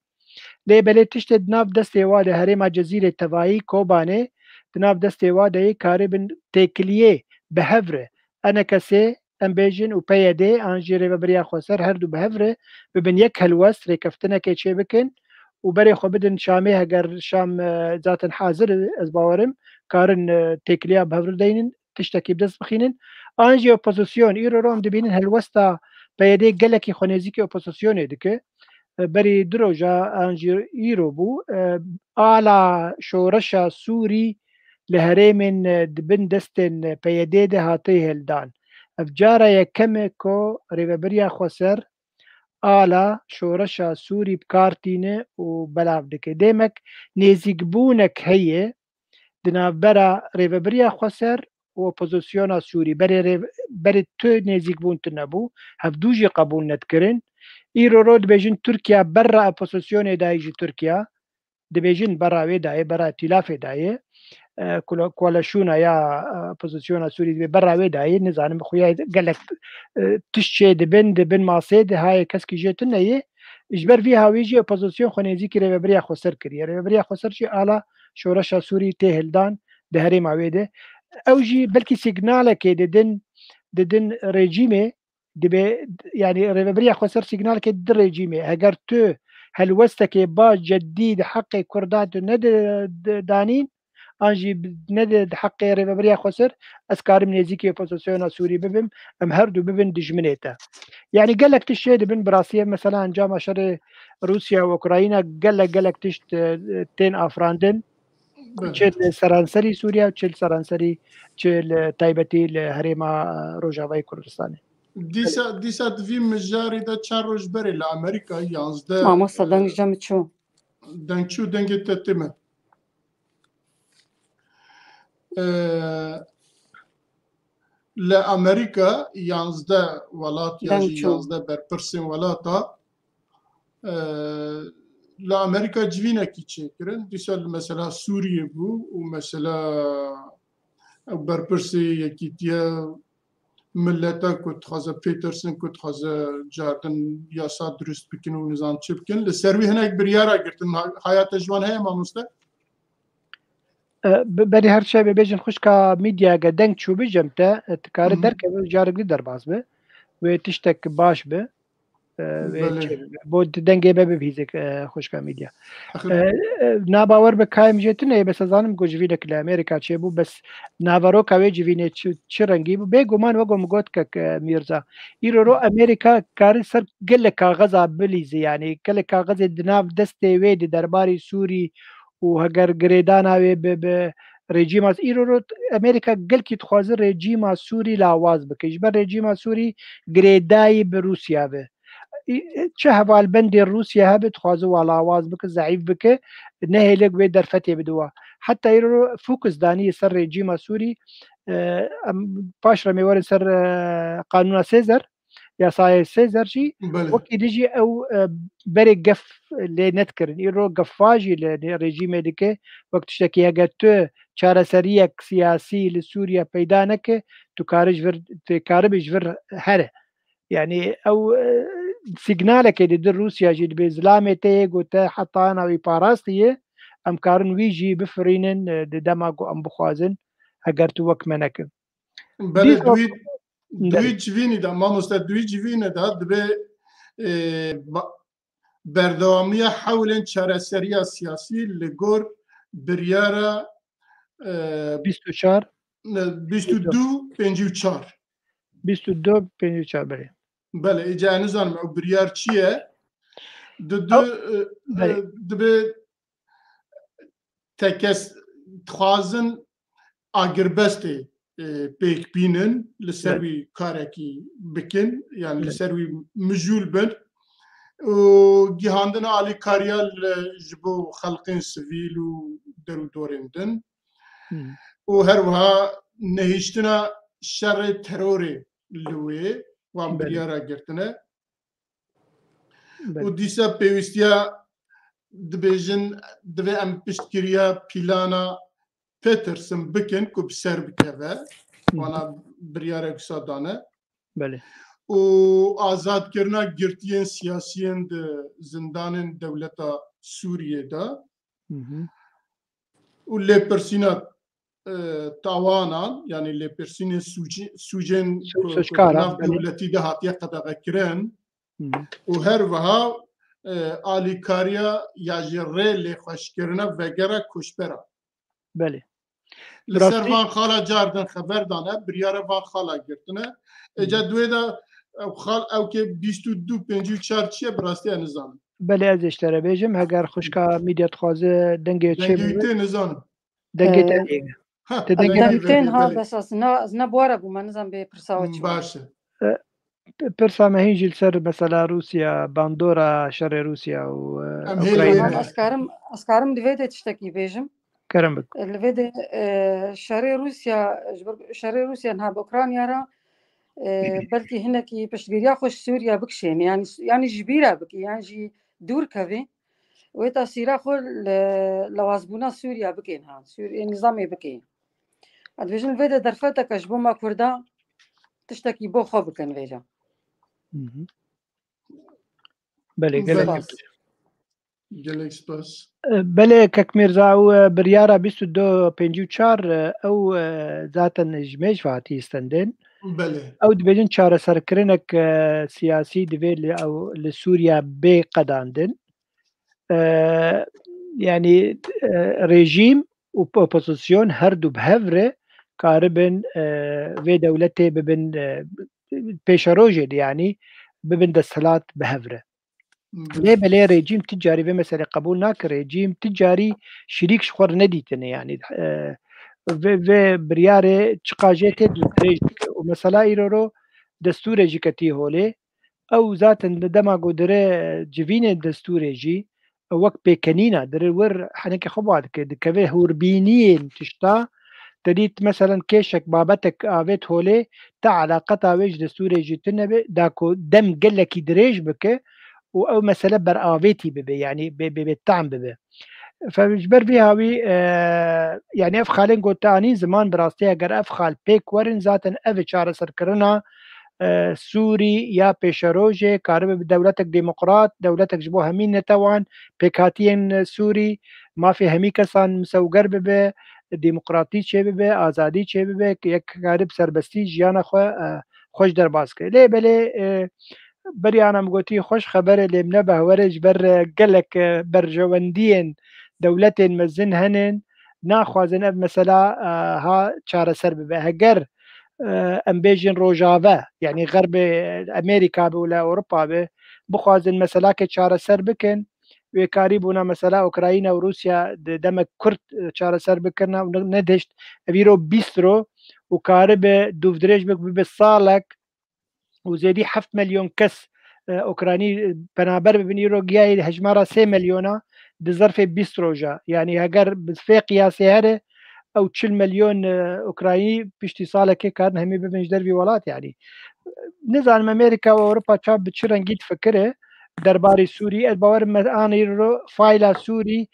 Lê belê tiştê di nav destê wa de herêma Cezîrê Tevayî, Kobanê, di nav destê wa de yê karibin têkiliyê bi hev re. Enekesê, em bêjin, û P Y D an jî rêvebiriya xweser her du bi hev re bibin yek helwest, rêkeftinekê çê bikin û berê xwe bidin Şamê, heger Şam, e, zaten hazir e, ez bawerim, karin, e, têkiliya bi hev re deynin, tiştekî bi dest bixînin. An jî opozîsyon, îro ro em dibînin helwesta P Y D gelekî xwe nêzîkî opozîsyonê dike. E, berî du roja an jî îro bû, e, ala şoreşa Sûrî li herêmên, e, di bin destên P Y D de hate hildan. Ev cara yekem e ku rêvebiriya xweser ala şoreşa Sûrî bi kar tîne û belav dike. Demek nêzîkbûnek heye di navbera rêvebiriya xweser û opozisyona Sûrî. Berê rê-, berê tu nêzîkbûn tune bû, hevdû jî qebûl nedikirin. Îro ro dibêjin Tirkiye berra opozisyonê dayê ji Tirkiye. Dibêjin berra wê dayê, berra îtîlafê dayê. E, kula-, koalîsyona ya, e, opozisyona Sûrî dibê berra wê dayê, nizanim xuya gelek, e, tişt çê dibin, dibin masê de hayê keskî jê tune ye. Ji ber vî hawî jî opozîsyon xwe nêzîkî rêvebiriya xweser kiriye. Rêvebiriya xweser jî ala şoreşa Sûrî tê hildan di herêma wê de. Ew jî belkî sîgnalekê didin, didin rejîmê, dibe, yanî rêvebiriya xweser sîgnalekê di rejîmê. Heger tu helwestekê baş, ceddî di heqê Kurda tu nedi-, di-, danîn, an jî bi-, nedi di heqê rêvebiriya xweser, ez karim nêzîkî opozisyona Sûrî bibim, em her du bibin dijminê te. Yanî gelek tişt çê dibin, bi rastî ev mesela encama şerê Rûsya û Ukrayna gelek, gelek tişt, e, tên afirandin. Belê. Çi li seranserî Sûriye û çi li seranserî, çi li taybetî li herêma, e, Rojavayê Kurdistanê. Dîsa, dîsa di vî mijarî de çar roj berê li Amerîka yanzdeh, Mamosta, e, deng ji me çû. Deng çû, dengê te tê me. E, li Amerîka yanzdeh welat ya Deng jî çû. Yanzdeh berpirsên welata, e, li Amerîka civînekî çêkirin. Dîsa li mesela Sûriyê bû û mesela ew berpirsê Yekîtiya mileta ku dixwaze pêtirsin, ku dixwaze cardin yasa dirust bikin û nizam çi bikin. Li ser wî hinek biryara girtin. Ha-, haya te ji wan heye, mamoste? E, be-, berî her şey bibêjin xwişka Mîdya, ge deng çû bi cem te, e, dikare Hı hı. derkeve û carek dî derbas bi. Wê tiştek baş bi. E, wê Belê. çê bibe. Bo di dengê me bibihîze, e, xwişka Mîdya. Axir E, e, nabawer bi kayem jê tune ye, bes ez zanim ku civînek li Amerîka çêbû, bes naveroka wê civînê çi, çi rengî bû? Bêguman wego min got kek, e, Mîrza. Îro ro Amerîka kari ser gelek kaxeza bilîzî, yanî gelek kaxezê di nav destê wê di derbarî Sûrî û heger girêdana wê bi, bi rejîma, îro ro Amerîka gelkî dixwaze rejîma Sûrî lawaz bike. Ji ber rejîma Sûrî girêdayî bi Rûsya be. Î-, çi hevalbendê Rûsya hebe dixwaze wa lawaz bike, zeîf bike, nehêle wê derfetê bide wa. Heta îro ro fokus danî ser rejîma Sûrî, e, em paş re mê werin ser, e, qanûna Sêzer, yasayê Sêzer jî, Belê. wekî dijî ew, e, berê gef lê nedikirin. Îro gefa jî li rejîmê dike, wek tiştekî hege tu çareseriyek siyasî li Sûriye peyda neke, tu kare ji vir, tu karibe ji vir here. Yani ew, e, signalekê dide Rûsya jî dibê zilamê te yê ku te heta ana wî parastiye, em karin wî jî bifirînin, e, di dema ku em bixwazin, heger tu wek me nekin. Belê, Dîsa duî, Belê. duî civînî de, mamoste, duî civînî de dibê, e, ba-, berdewamiya hewlên çareseriya siyasî li gor biryara, e, Bîst û çar. e, bîst û du pêncî û çar. Bîst û du pêncî û çar, belê. Belê, îca ez nizanim ew biryar çi ye? Di du, Ew, e, belê. e, dibe tekez dixwazin agirbestê, e, pêk bînin, li ser Belê. wî karekî bikin, yani li Belê. ser wî mijûl bin û gihandina alîkariya li, ji bo xelqên sivîl û derûdorên din. Hmm. Û her wiha nehiştina şerê terorê li wê wan Belê. biryara girtine. Belê. Û dîsa pêwîstiya dibêjin, divê em piştgiriya pîlana Peterson bikin ku bi ser bikeve. Hı hı. Wana biryarek wisa dane. Belê. Û azadkirina girtiyên siyasiyên di zindanên dewleta Sûriyê de. Hı hı. Û lêpirsîna, e, tawanan, yani lêpirsînên sûcî-, sûcên Sû-, ku, ku sûckaran, di nav belê. dewletî de hatiye qedexekirin Hı hı. û her wiha, e, alîkariya ya jî rê lêxweşkirina vegera koçbera. Belê. Li ser Rastî. van xala cardin xeber dane, biryara van xala girtine. Hı. Êca duê de ew xal ew kê bîst û du pêncî û çar çi ye, bi rastî ez nizanim. Belê, ez ê ji te re bêjim, heger xwişka Mîdya dixwaze dengê çê Dengê bibe. tê nizanim. Dengê te Ee, heye. Ha, Te dengê dengê Dengê te tê, niha, belê. bes ez ne, ez ne bi we re bûme, nizam bê pirsa we çi bû. Baş e. Ee, p-, pirsa me hîn jî li ser mesela Rûsya, bandora şerê Rûsya û, e, Em hê Ukrayna. Tamam, lê ez karim, ez karim di vê de tiştekî bêjim. Kerem bik. Li vê de, e, şerê Rûsya, ji ber şerê Rûsya niha bi Ukrayna re, e, belkî hinekî piştgiriya xwe ji Sûriye bikişêne, yani, yani ji bîra bikî, yan jî dûr kevî. Wê tesîra xwe li lewazbûna Sûriye bikên ha, Sûriye nîzamê bikên. Ez dibêjim vê de derfeteke ji bo me Kurda tiştekî bo xwe bikin vêca. Hı hı. Belê, gelek Spas. Gelek spas. E, belê, Kek Mîrza, ew, e, biryara bîst û du pêncî û çar, e, ew, e, zaten ji mêj ve hatiye stendin. Belê. Ew dibêjin çareserkirinek, e, siyasî divê li ew, li Sûriye bê qedandin. E, yani, e, rejîm û opozisyon her du bi hev re karibin, e, vê dewletê bibin, e, pêşerojê de, yani bibin desthilat bi hev re. Lê belê rejîm ti carî vê meselê qebûl nake. Rejîm ti carî şirîk ji xwe re nedîtine, yanî, e, vê, vê biryarê çiqa jê tê dirêj dike. Û mesela îro ro destûrê jî ketî holê. Ew zaten di dema ku dire civînê destûrê jî, ew wek pêkenîna dire wir henekê xwe ba dike, dikeve hûrbîniyên tişta, te dît meselen kêşek, babetek avêt holê, te eleqeta wê ji destûrê jî tune be, da ku dem gelekî dirêj bike û ew mesele beravêtî bibe, yanî bê, bê, bê tam bibe. Fe-, ji ber vî hawî, e, yanî ev xalên ku te anîn ziman, bi rastî eger ev xal pêk werin, zaten ev çareserkirina, e, Sûrî ya pêşerojê karibe bi dewletek demokrat, dewletek ji bo hemî netewan, pêkhatiyên Sûrî, mafê hemî kesan misewger bibe, demokratî çêbibe, azadî çêbibe, yek karib serbestî jiyana xwe, e, xweş derbas kir. Lê belê, e, Berî ana min gotî, xweş xeber e, lê min ne behwer e, ji ber, e, gelek, e, berjewendiyên dewletên mezin henin, naxwazin ev mesela, e, ha çareser bibe. Heger, e, em bêjin Rojave, yanî Xerbê Amerîka be û le Ewropa be, bixwazin meselakê çareser bikin, wê karîbûna mesela Ukrayna û Rûsya di demek kurt, e, çareser bikirina û ne-, nedihişt. Ev îro bîst ro û karibe dûvdirêj bik, bibe salek, û zêdî heft milyon kes, e, Ukraynî, e, penaber bibin, îro giyayê hejmara sê milyona di zerfê bîst roja. Yanî heger bi vê qiyasê here, ew çil milyon, e, Ukraynî piştî salekê karin hemî bibin ji dervî welat, yanî. Nizanim Amerîka û Ewropa çav bi çi rengî difikire derbarê Sûrî. Ez bawer me an îro fayla Sûrî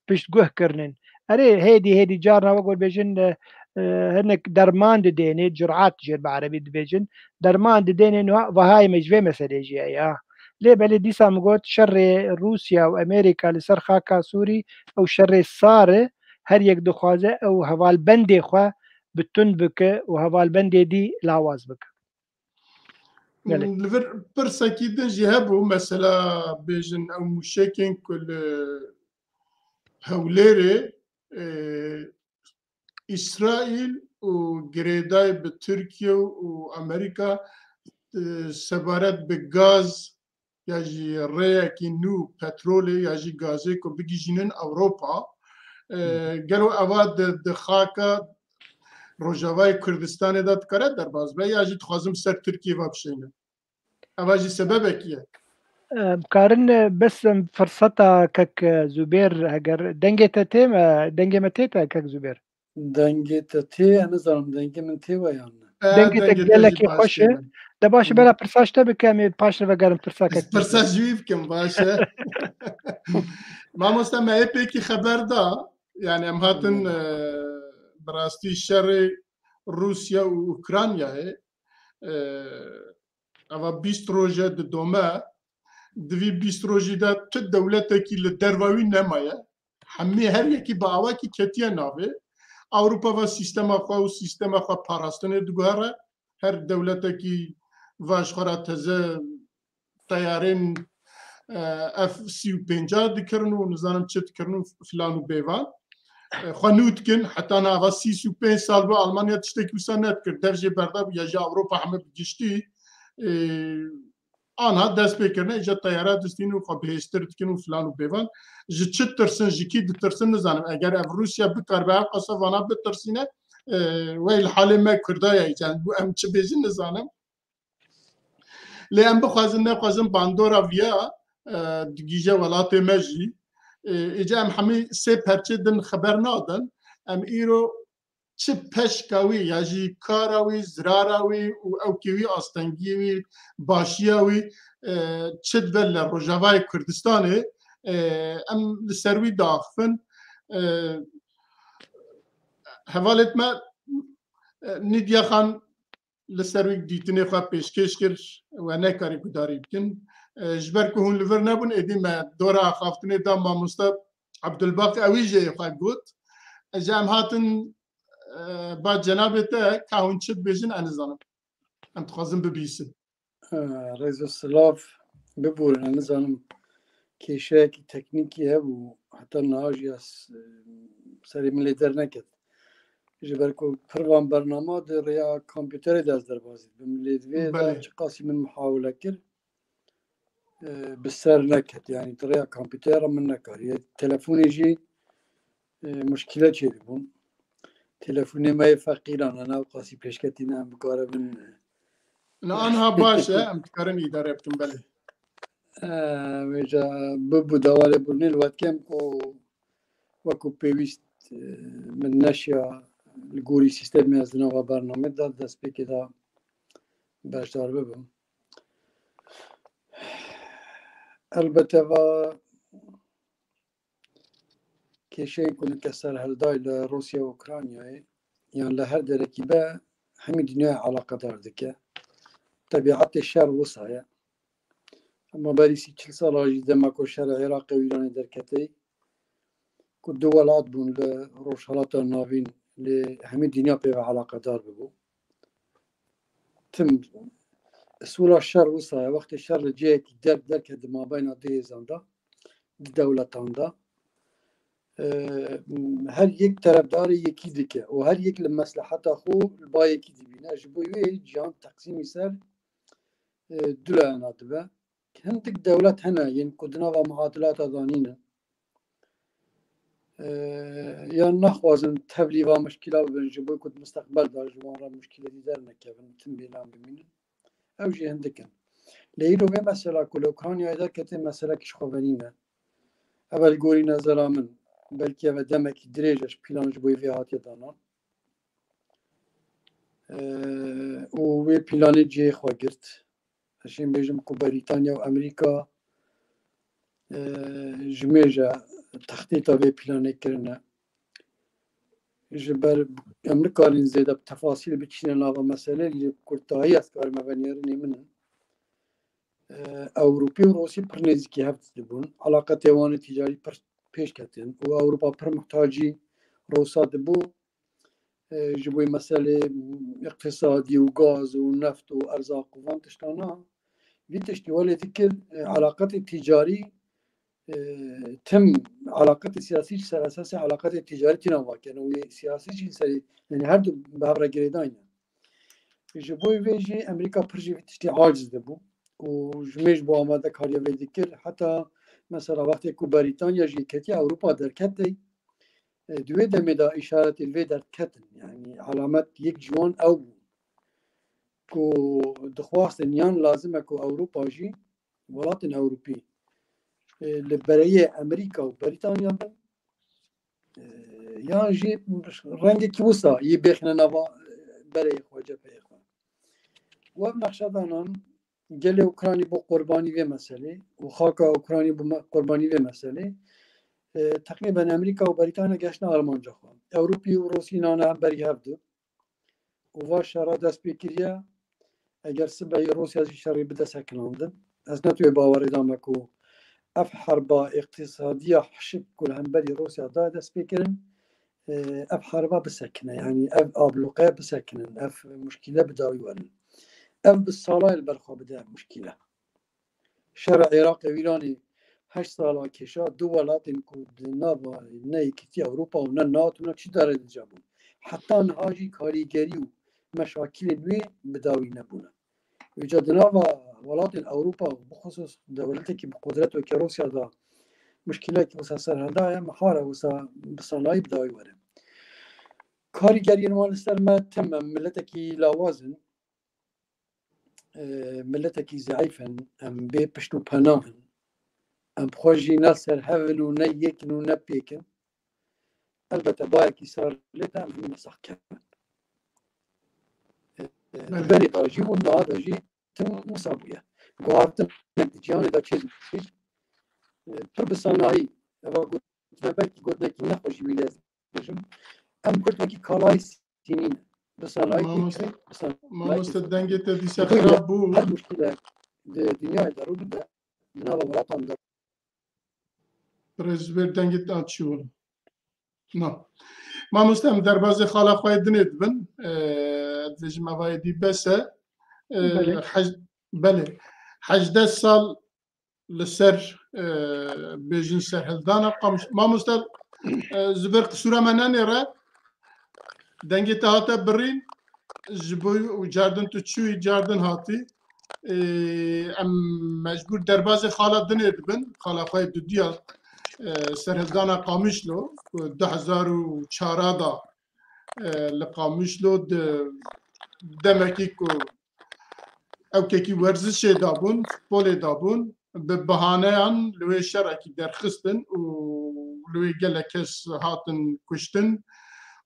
piştguh kirinin. Erê, hêdî, hêdî carna wek we bêjin, e, e, hinek derman didêne, curat jê bi erebî dibêjin, derman didêne, niha vahayê me ji vê meselê jî ye ya. Lê belê dîsa min got, şerê Rûsya û Amerîka li ser xaka Sûrî, ew şerê sar e, her yek dixwaze ew hevalbendê xwe bi tund bike û hevalbendê dî lawaz bike. Belê. Li vir pirsekî din jî hebû, mesela bêjin ew mûşekên ku li Hewlêrê, e, Îsraîl û girêdayî bi Tirkiye û Amerîka, e, sebaret bi gaz ya jî rêyekî nû petrolê ya jî gazê ku bigihîjînin Ewropa, e, Hı. gelo eva di, di xaka Rojavayê Kurdistanê de dikare derbas be ya jî dixwazim ser Tirkiyê ve bişêne? Eva jî sebebekî ye. Em karin, e, bes em firseta kek, e, Zubêr, heger dengê te tê me, dengê me tê te kek Zubêr? Dengê te tê, ez nizanim, dengê min tê we yan ne? E, Dengê te dengê te jî gelekî baş xweş tê e. De baş e, Hı. bela pirsa ji te bike, em ê paş re vegerin pirsa kek Zubêr. Pirsa ji wî bikim, baş e. Mamoste, me ê pêkî xeber da, yani em hatin, Hı. e, bi rastî şerê Rûsya û Ukraynayê, e, eva bîst roje didome, di vî bîst rojî de tu dewletekî li derva wî nemaye. Hemî her yekî bi awakî ketiye navê. Ewropa ve sîstema xwe û sîstema xwe parastinê diguhere. Her dewletekî va ji xwe re teze teyarên, e, F sî û pênca dikirin û nizanim çi dikirin û filan û bêvan. E, xwe nû dikin, heta niha va sî û pênc sal bû Almanya tiştekî wisa nedikir. Dev jê berda bû ya ji Ewropa heme bi giştî, e, anha dest pê kirine, îca teyara distîn û xwe bihêztir dikin û filan û bêvan. Ji çi tirsin, ji kî ditirsin nizanim. Eger ev Rûsya bikaribe ev qasa vana bitirsîne, e, wey li halê me Kurda ye, îca bû em çi bêjin nizanim. Lê em bixwazin nexwazin bandora viya, e, digihîje welatê me jî. E, îca em hemî sê perçê din xeber nadin. Em îro çi peşka wî ya jî kara wî, zirara wî û ewkê wî, astengiyê wî, başiya wî, e, çi dibe li Rojavayê Kurdistanê, e, em li ser wî diaxifin. E, hevalêt me, e, Nîdya Xan li ser wî dîtinê xwe pêşkêş kir, we nekarî gudarî bikin. E, ji ber ku hûn li vir nebûn, êdî me dora axaftinê da mamoste Abdulbaqî, ewî jê xwe got. Ji em hatin, e, ba cenabê te, ka hûn çi dibêjin, ez nizanim. Em dixwazin bibîsin. E, rêz û silav, biborin, ez nizanim, kêşeyekî teknîkî hebû, heta niha jî ez, e, serê min lê derneket. Ji ber ku pir van bernama di rêya kompûterê de ez derbas dibim. Lê di vê de Belê. çiqasî min muhawile kir, e, bi ser neket. Yanî di rêya kompûtera min nekariye. Telefonê jî, e, muşkîle çêdibûn. Telefonê me yê feqîran e, ne ew qasî pêşketî ne, em bikaribin, e, Na anha baş e, em dikarin îdare bikin, belê. E, vêca bibû dawalê bûrnê li wetkem ku wekî pêwîst, e, min neşiya li gorî sîstemê ez di nava bernamê de destpêkê de beşdar bibim. Elbette va kêşeyên ku nike serhilday li Rûsya û Ukraynayê yan li her derekî be, hemî dinyayê eleqedar dike. Tebîetê şer wisa ye. Hema berî sî çil sala jî dema ku şerê Iraqê û Îranê derketê, ku du welat bûn li Rojhilata Navîn, lê hemî dinya pê ve eleqedar bibû. Tim, usûla şer wisa ye, wextê şer li cihekî der, derkete mabeyna du hêzan de, du dewletan de, e, her yek terefdarê yekî dike û her yek li mesleheta xwe li ba yekî dibîne. Ji bo wê cîhan teqsîmî ser, e, du layena dibe. Hindik dewlet hene yên ku di nava muadilata de nîne. E, yan naxwazin tevlî va mişkîla bibin, ji bo ku di misteqbel de ji wan re mişkîletî dernekevin, tim bêlan bimînin. Ew jî hindik in. Lê îro vê mesela ku li Ukraynayê derketê, meselekî ji xwe venî ne. Ev, li gorî nezera min, belkî ev demekî dirêj e ji plan ji bo vê hatiye danan. E, û wê planê cihê xwe girt. Ez şêm bêjim ku Berîtanya û Amerîka, e, ji mêje textîta vê planê kirine. Ji ber em nikarin zêde bi tefasîl biçîne nava meselê, lê bi kurtahî ez karim venêrinê min in. E, Ewropî û Rûsî pir nêzîkî hev dibûn. Eleqetê wan ê tîcarî pir pêş ketin û Ewropa pir muhtacî Rûsa dibû. E, ji bo meselê îqtisadî û gaz û neft û erzaq û van tiştana, vî tiştî welê dikir, e, eleqetê tîcarî, e, tim eleqetê siyasî ji ser esasê eleqetê tîcarî tîna vakirin û wê siyasî jî serî, yanî her du bi hev re girêdayî ne. Ji bo vê jî Amerîka pir jî vî tiştî aciz dibû û ji mêj bo amadekariya vê dikir. Heta mesela wextê ku Berîtanya jî ketiye Ewropa derketê, e, di wê demê de îşaretê vê derketin. Yanî alamet yek ji wan ew bû ku dixwastin yan lazim e ku Ewropa jî, welatên Ewropî, e, li bereyê Amerîka û Berîtanya bin, e, yan jî rengekî wisa yê bêxine nava, e, bereyê xwe, cepheyê xwe. Û ev nexşedanan gelê Ukraynî bû qurbanî vê meselê û xaka Ukraynî bû me-, qurbanî vê meselê. E, teqrîben Amerîka û Berîtanya geştine armanca xwe. Ewropî û Rûsî nane hemberî hev du û va şera dest pê kiriye. Eger sibeyê Rûsya jî şerê bide sekinandin, ez ne tu yê bawerê da me ku ev herba îqtisadiya hişk ku li hemberî Rûsya da dest pê kirin, e, ev herba bisekine, yanî ev abluqe bisekinin, ev muşkîle bi dawî werin. Ev bi salayê li ber xwe bide ev muşkîle. Şera Iraqê û Îranê heşt sala kêşa, du welatên ku di nava ne Yekîtiya Ewropa û ne NATO ne çi dare dija bûn. Heta niha jî karîgerî û meşakilên wê bi dawî nebûne. Vêca di nava welatên Ewropa û bixusus dewletekî bi qudret weke Rûsya de muşkilekî wisa serhilda ye, mihal e wisa bi sanayî bi dawî were. Karîgeriyên wan li ser me tim e, miletekî lawaz in, e, miletekî zeîf in, em bê pişt û pena in. Em xwe jî ne ser hev in û ne yek in û ne pêk in. Elbette bayekî sar lê de em hemî sax kevin. E, e, Belê. Berê de jî û niha de jî tim wisa bûye. Guhartin di cîhanê de çê dibî. E, pir bi sanayî, eva gotine belkî gotinekî nexweş jî wî lez bêjim. Em Kurd wekî kalayî sînî ne. Bi sanayî Mamoste, têkilî, bi sanayî mamoste, têkilî. Dengê te dîsa Ji bo xirab bû. Her muşkîle di dinyayê de rû bide, di nava welatan de. Rêzber dengê te çi bû? Na. Mamoste, em derbazê xala xwe yê dinê dibin. Ee, dibêjim eva êdî bes e. Ee, Belê. hej-, belê. Hejdeh sal li ser, e, bêjin serhildana Qamiş. Mamoste, e, ji ber qisûra me nenêre, dengê te hate birîn, ji bo û cardin tu çûyî, cardin hatî. E, em mecbûr derbazê xala dinê dibin, xala xwe yê dudiya, e, serhildana Qamişlo, ku du hezar û çar da, e, li Qamişlo di demekî ku ewkekî werzişê dabûn, futbolê dabûn, bi bahaneyan li wê şerekî derxistin û li wê gelek kes hatin kuştin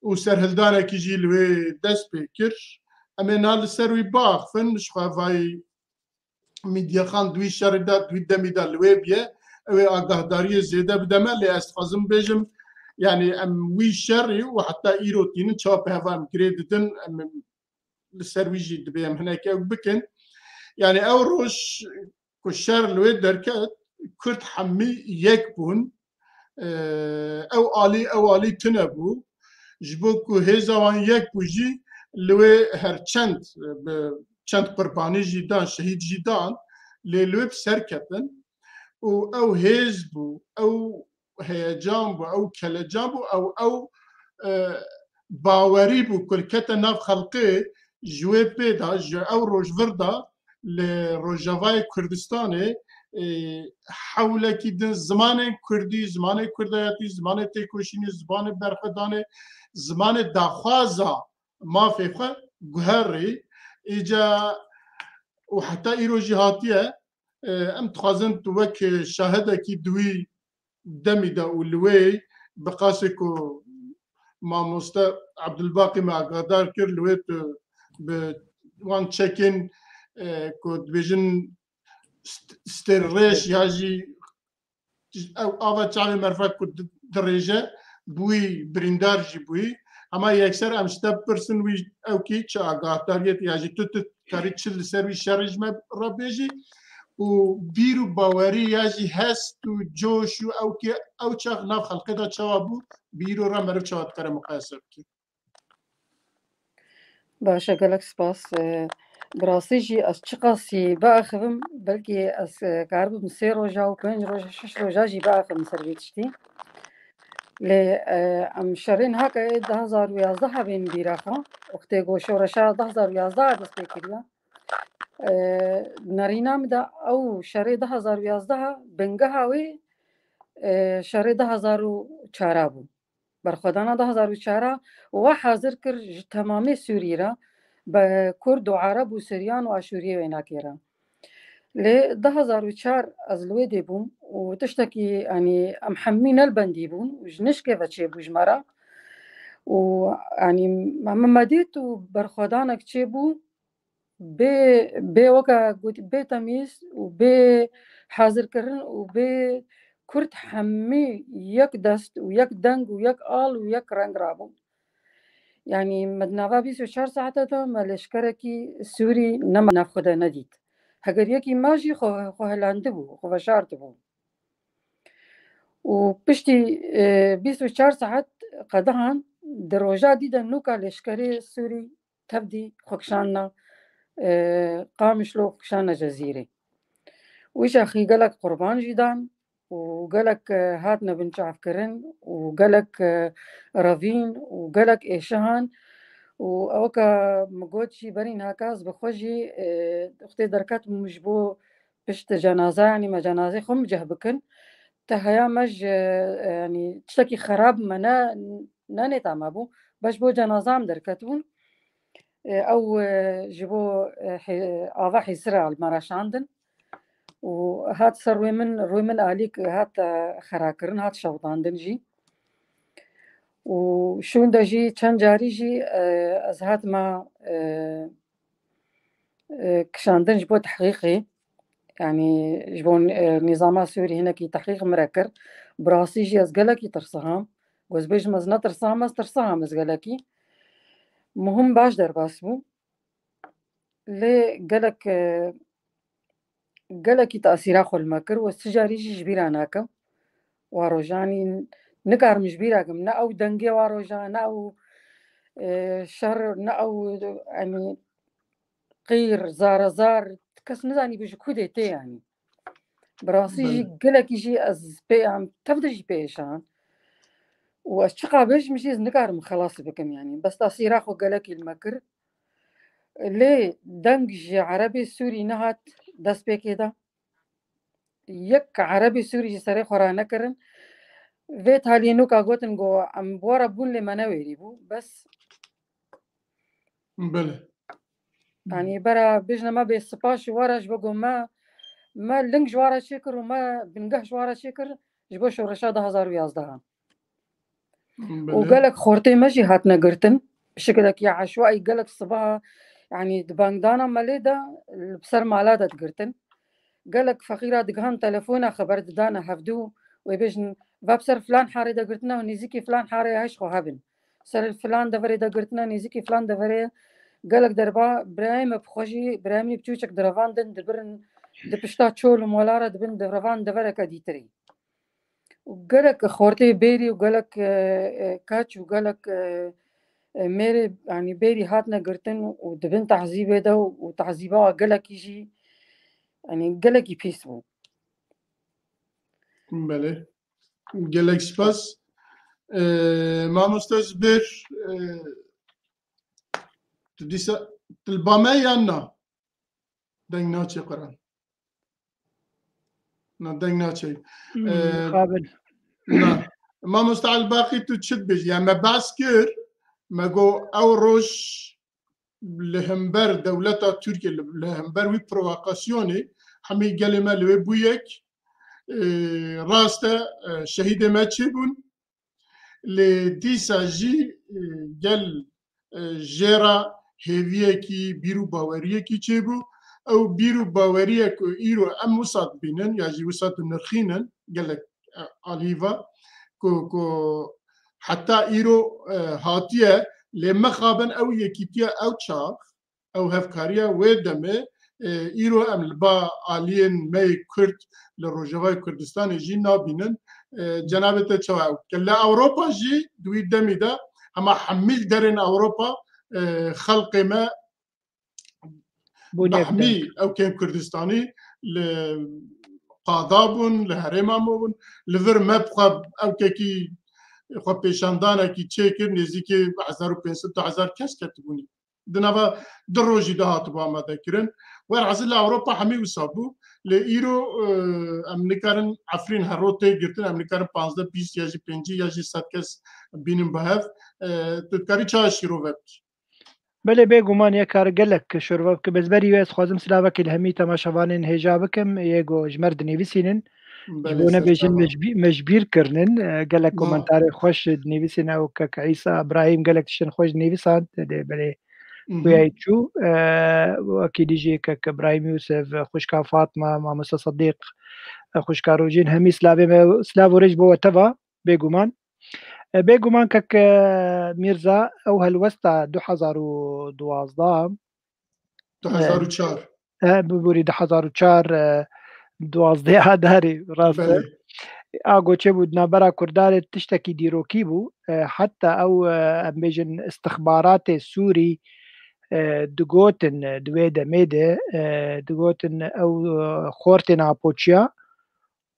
û serhildanekî jî li wê dest pê kir. Em ê niha li ser wî biaxifin, ji xwe vayî Mîdya Xan di wî şerî de, di wî demî de li wê bûye, ew ê agahdariyê zêde bide me, lê ez dixwazim bêjim, Yani em wî şerî û heta îro tînin çawa bi hev em girê didin, em li ser wî jî dibê em hinek ew bikin. Yani ew roj ku şer li wê derket, Kurd hemî yek bûn. Ew alî, ew alî tune bû. Ji bo ku hêza wan yek bû jî, li wê her çend, bi çend qurbanî jî dan, şehîd jî dan, lê li wê bi ser ketin. Û ew hêz bû, ew heyecan bû, ew kelecan bû, ew, ew, e, bawerî bû ku kete nav xelqê ji wê pê de, ji ew rojvir de li Rojavayê Kurdistanê, e, hewlekî din zimanên kurdî, zimanê kurdayetî, zimanê têkoşînê, zimanê berxwedanê, zimanê daxwaza mafê xwe guherî. Îca û heta îro jî hatiye, e, em dixwazin tu wek şahidekî di wî demî de û li wê bi qasê ku mamoste Abdulbaqî me agahdar kir, li wê tu bi wan çekên, e, ku dibêjin st-, stêrrêş ya jî ew ava çavê merfa ku di-, dirêje, bûyî birîndar jî bûyî. Hema yekser em ji te bipirsin wî ew kî çi agahdar yê ya jî tu, tu karî çi li ser wî şerî ji me re bêjî û bîr û bawerî ya jî hest û coş û ew kî ew çax nav xelqê de çawa bû, bîr û re meriv çawa dikare muqayese bike. Baş e, gelek spas. E, bi rastî jî ez çiqasî biaxivim, belkî ez, e, karibim sê roja û pênc roja, şeş roja jî biaxivim ser vê tiştî. Lê, e, em şerên heke ê du hezar û yazdeh bên bîra xwe, wextê ku şoreşa du hezar û yazdeh dest pê kiriye. E, nerîna min de ew şerê du hezar û yazdeh bingeha wê, e, şerê du hezar û çar bû. Berxwedana du hezar û çar we hazir kir ji temamê Sûrî re, be Kurd û Ereb û Siryan û Aşûriyê wênakê re. Lê du hezar û çar ez li wê dê bûm û tiştekî, yanî em hemî ne li bendî bûn û ji nişkê ve çêbû ji me re. Û, yanî, me, me dît û berxwedanek çêbû, bê, bê weke got, bê temîz û bê hazirkirin û bê Kurd hemî yek dest û yek deng û yek al û yek reng rabû. Yanî me di nava bîst û çar saete de me leşkerekî Sûrî nema nav xwe de nedît. Heger yekî ma jî xwe, xwe helandibû, xwe veşartibû. Û piştî, e, bîst û çar saet qedihan di roja dî de nûka leşkerê Sûrî tevdî xwe kişandina, e, Qamişlo, xwe kişandina Cezîrê. Wî çaxî gelek qurban jî dan û gelek, e, hatine binçavkirin û gelek, e, revîn û gelek êşihan û ewka min got jî berî niha ez bi xwe jî, e, wextê derketim ji bo pişt cenaza, yanî me cenazê xwe miceh bikin. Te heya me ji, e, yanî tiştekî xerab me ne, nenêta me bû. Beş bo cenaza em derketibûn. E, ew, e, ji bo, e, hê-, ava hêsira li me re şandin. Û hat ser rûyê min, rûyê min alîk hat, e, xerakirin, hat şewitandin jî. Û şûnde jî çend carî jî, e, ez hatime, e, e, kişandin ji bo tehqîqê. Yanî ji bo, e, nîzama Sûrî hinekî tehqîq min re kir. Bi rastî jî ez gelekî tirsiham. Ku ez bêjim ez netirsiham, ez tirsiham ez gelekî. Muhim baş derbas bû. Lê gelek, e, gelekî tesîra xwe li me kir û ez ti carî jî ji bîra nakim. Wa rojanî nikarim ji bîra kim. Ne ew dengê wa roja, ne ew, e, şer, ne ew, yanî, qîr, zarazar, kes nizanî ku ji ku dê tê, yanî. Bi rastî jî Belê. gelekî jî ez pê em tev de jî pê êşan. Û ez çiqa bêjim jî ez nikarim xelas bikim, yanî. Bes tesîra xwe gelekî li me kir. Lê deng ji Erebê Sûrî nehat destpêkê de. Yek Erebê Sûrî ji serê xwe ranekirin. Vê taliyê nûka gotin ku em bi we re bûn lê me newêrî bû. Bes Belê. Yanî bera bêjine me bê spas ji we re ji bo ku me, me ling ji we re çêkir û me bingeh ji we re çêkir ji bo şoreşa du hezar û yazdeh. Û Belê. gelek xortê me jî hatine girtin. Bi şekilekî eşwaî gelek sibaha, yanî di bangdana melê de li ser mala de digirtin. Gelek feqîra digihan telefona xeber didane hevdû wê bêjin va bi ser filan harê de girtina û nêzîkî filan harê ya hişt xwe hebin. Ser filan deverê de girtina nêzîkî filan deverê gelek derba birayê me bi xwe jî, birayê min jî bi çûçek direvandin, dibirin di pişta çol û mola re dibin direvan devereke dîtirî. Û gelek xortê bêrî û gelek, e, e, keç û gelek, e, e, mêrê, yanî bêrî hatine girtin û dibin tehzîbê de û, û tehzîba gelekî jî, yanî gelekî pîs bû. Belê. Gelek spas. E, mamoste Zubêr, e, tu dîsa tu li ba me yan na? Deng naçe Quran. Na deng naçe. Hmm, Ee, mixabin. Na. Mamoste Elbaqî, tu çi dibêjî? Yani me behs kir, me got ew roj li hember dewleta Tirkiye, li, li hember wî provokasyonê hemî gelê me li wê bûyek, e, rast e, e, şehîdê me çêbûn. Lê dîsa jî, e, gel, e, jê re hêviyekî, bîr û baweriyekî çêbû. Ew bîr û baweriye ku îro em wisa dibînin ya jî wisa dinirxînin, gelek, e, alî va, ku, ku heta îro, e, hatiye, lê mixabin ew yekîtiya ew çax, ew hevkariya wê demê, e, îro em li ba aliyên me yê Kurd li Rojavayê Kurdistanê jî nabînin. E, cenabê te çawa ew dike? Li Ewropa jî di wî demî de hema hemî li derên Ewropa, e, xelqê me Bûn yek behmî de. ew kêm Kurdistanî li qada bûn, li herêma me bûn. Li vir me bi xwe ewkekî xwe pêşandanekî çêkir, nêzîkî hezar û pênc sed ta hezar kes ketibûnî. Di nava du rojî de hatibû amade kirin. Werhezil li Ewropa hemî wisa bû. Lê îro, e, em nikarin Efrîn hero tê girtin, em nikarin panzdeh, bîst ya jî pêncî ya jî sed kes bînin bi hev. E, tu dikarî çawa şîrove bikî? Belê, bêguman ye kar gelek şirove bike. Bes berî wê ez xwazim silavekî li hemî temaşevanên hêja bikim. Yê ku ji me re dinivîsînin. Ji Belê, bo ser nebêjin çava. me ji bî-, me ji bîr kirinin. E, gelek Ma- komentarê xweş dinivîsîne û kek Îsa Îbrahîm gelek tiştên xweş dinivîsand. Dê belê Mhm. xuya yî çû. E, wekî dî jî kek Îbrahîm Yûsif, xwişka Fatma, mamoste Sedîq, e, xwişka Rojîn, hemî silavê me, silav û rêj bo we teva, bêguman. E, bêguman kek, e, Mîrza, ew helwesta du hezar û duwazdeh, Du hezar û çar. e, biborî du hezar û çar, e, duwazdeh Adarê, rast e. Belê. A goçê bû di navbera Kurdanê tiştekî dîrokî bû. E, heta ew, e, em bêjin istixbaratê Sûrî, e, digotin, e, di wê demê de, e, digotin ew, e, xortên Apoçiya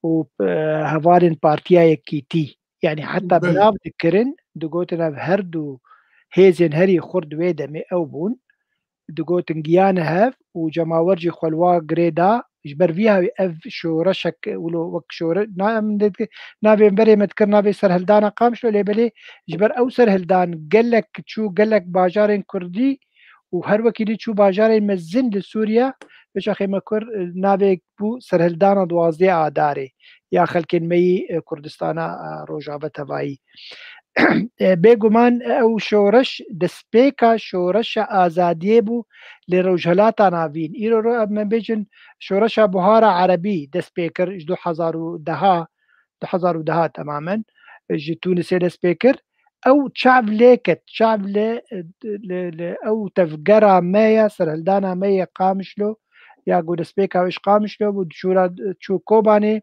û, e, hevalên Partiya Yekîtî. Yani heta Belê. bi nav dikirin, digotin ev her du hêzên herî xurt di wê demê ew bûn. Digotin giyane hev û cemawer jî xwe li wa girê da. Ji ber vî hawî ev şoreşek wilo wek şore-, na-, em dê-, navê berê me dikir, navê serhildana Qamişlo, lê belê ji ber ew serhildan gelek çû, gelek bajarên Kurdî û her wekî dî çû bajarên mezin li Sûriye, pêşaxê me kur, e, navê bû serhildana duwazdeh Adarê ya xelkên me yî, e, Kurdistana, e, Rojava tevayî. E, bêguman ew şoreş destpêka şoreşa azadiyê bû li Rojhilata Navîn. Îro ro-, em bêjin şoreşa Buhara Erebî dest pê kir ji du hezar û deh, du hezar û deh temamen, e, ji Tunisê dest pê kir. Ew çav lê ket, çav li, e, li, li ew tevgera me ya, serhildana me yê Qamişlo, ya ku destpêka wê ji Qamişlo bû, çû ra, çû Kobanê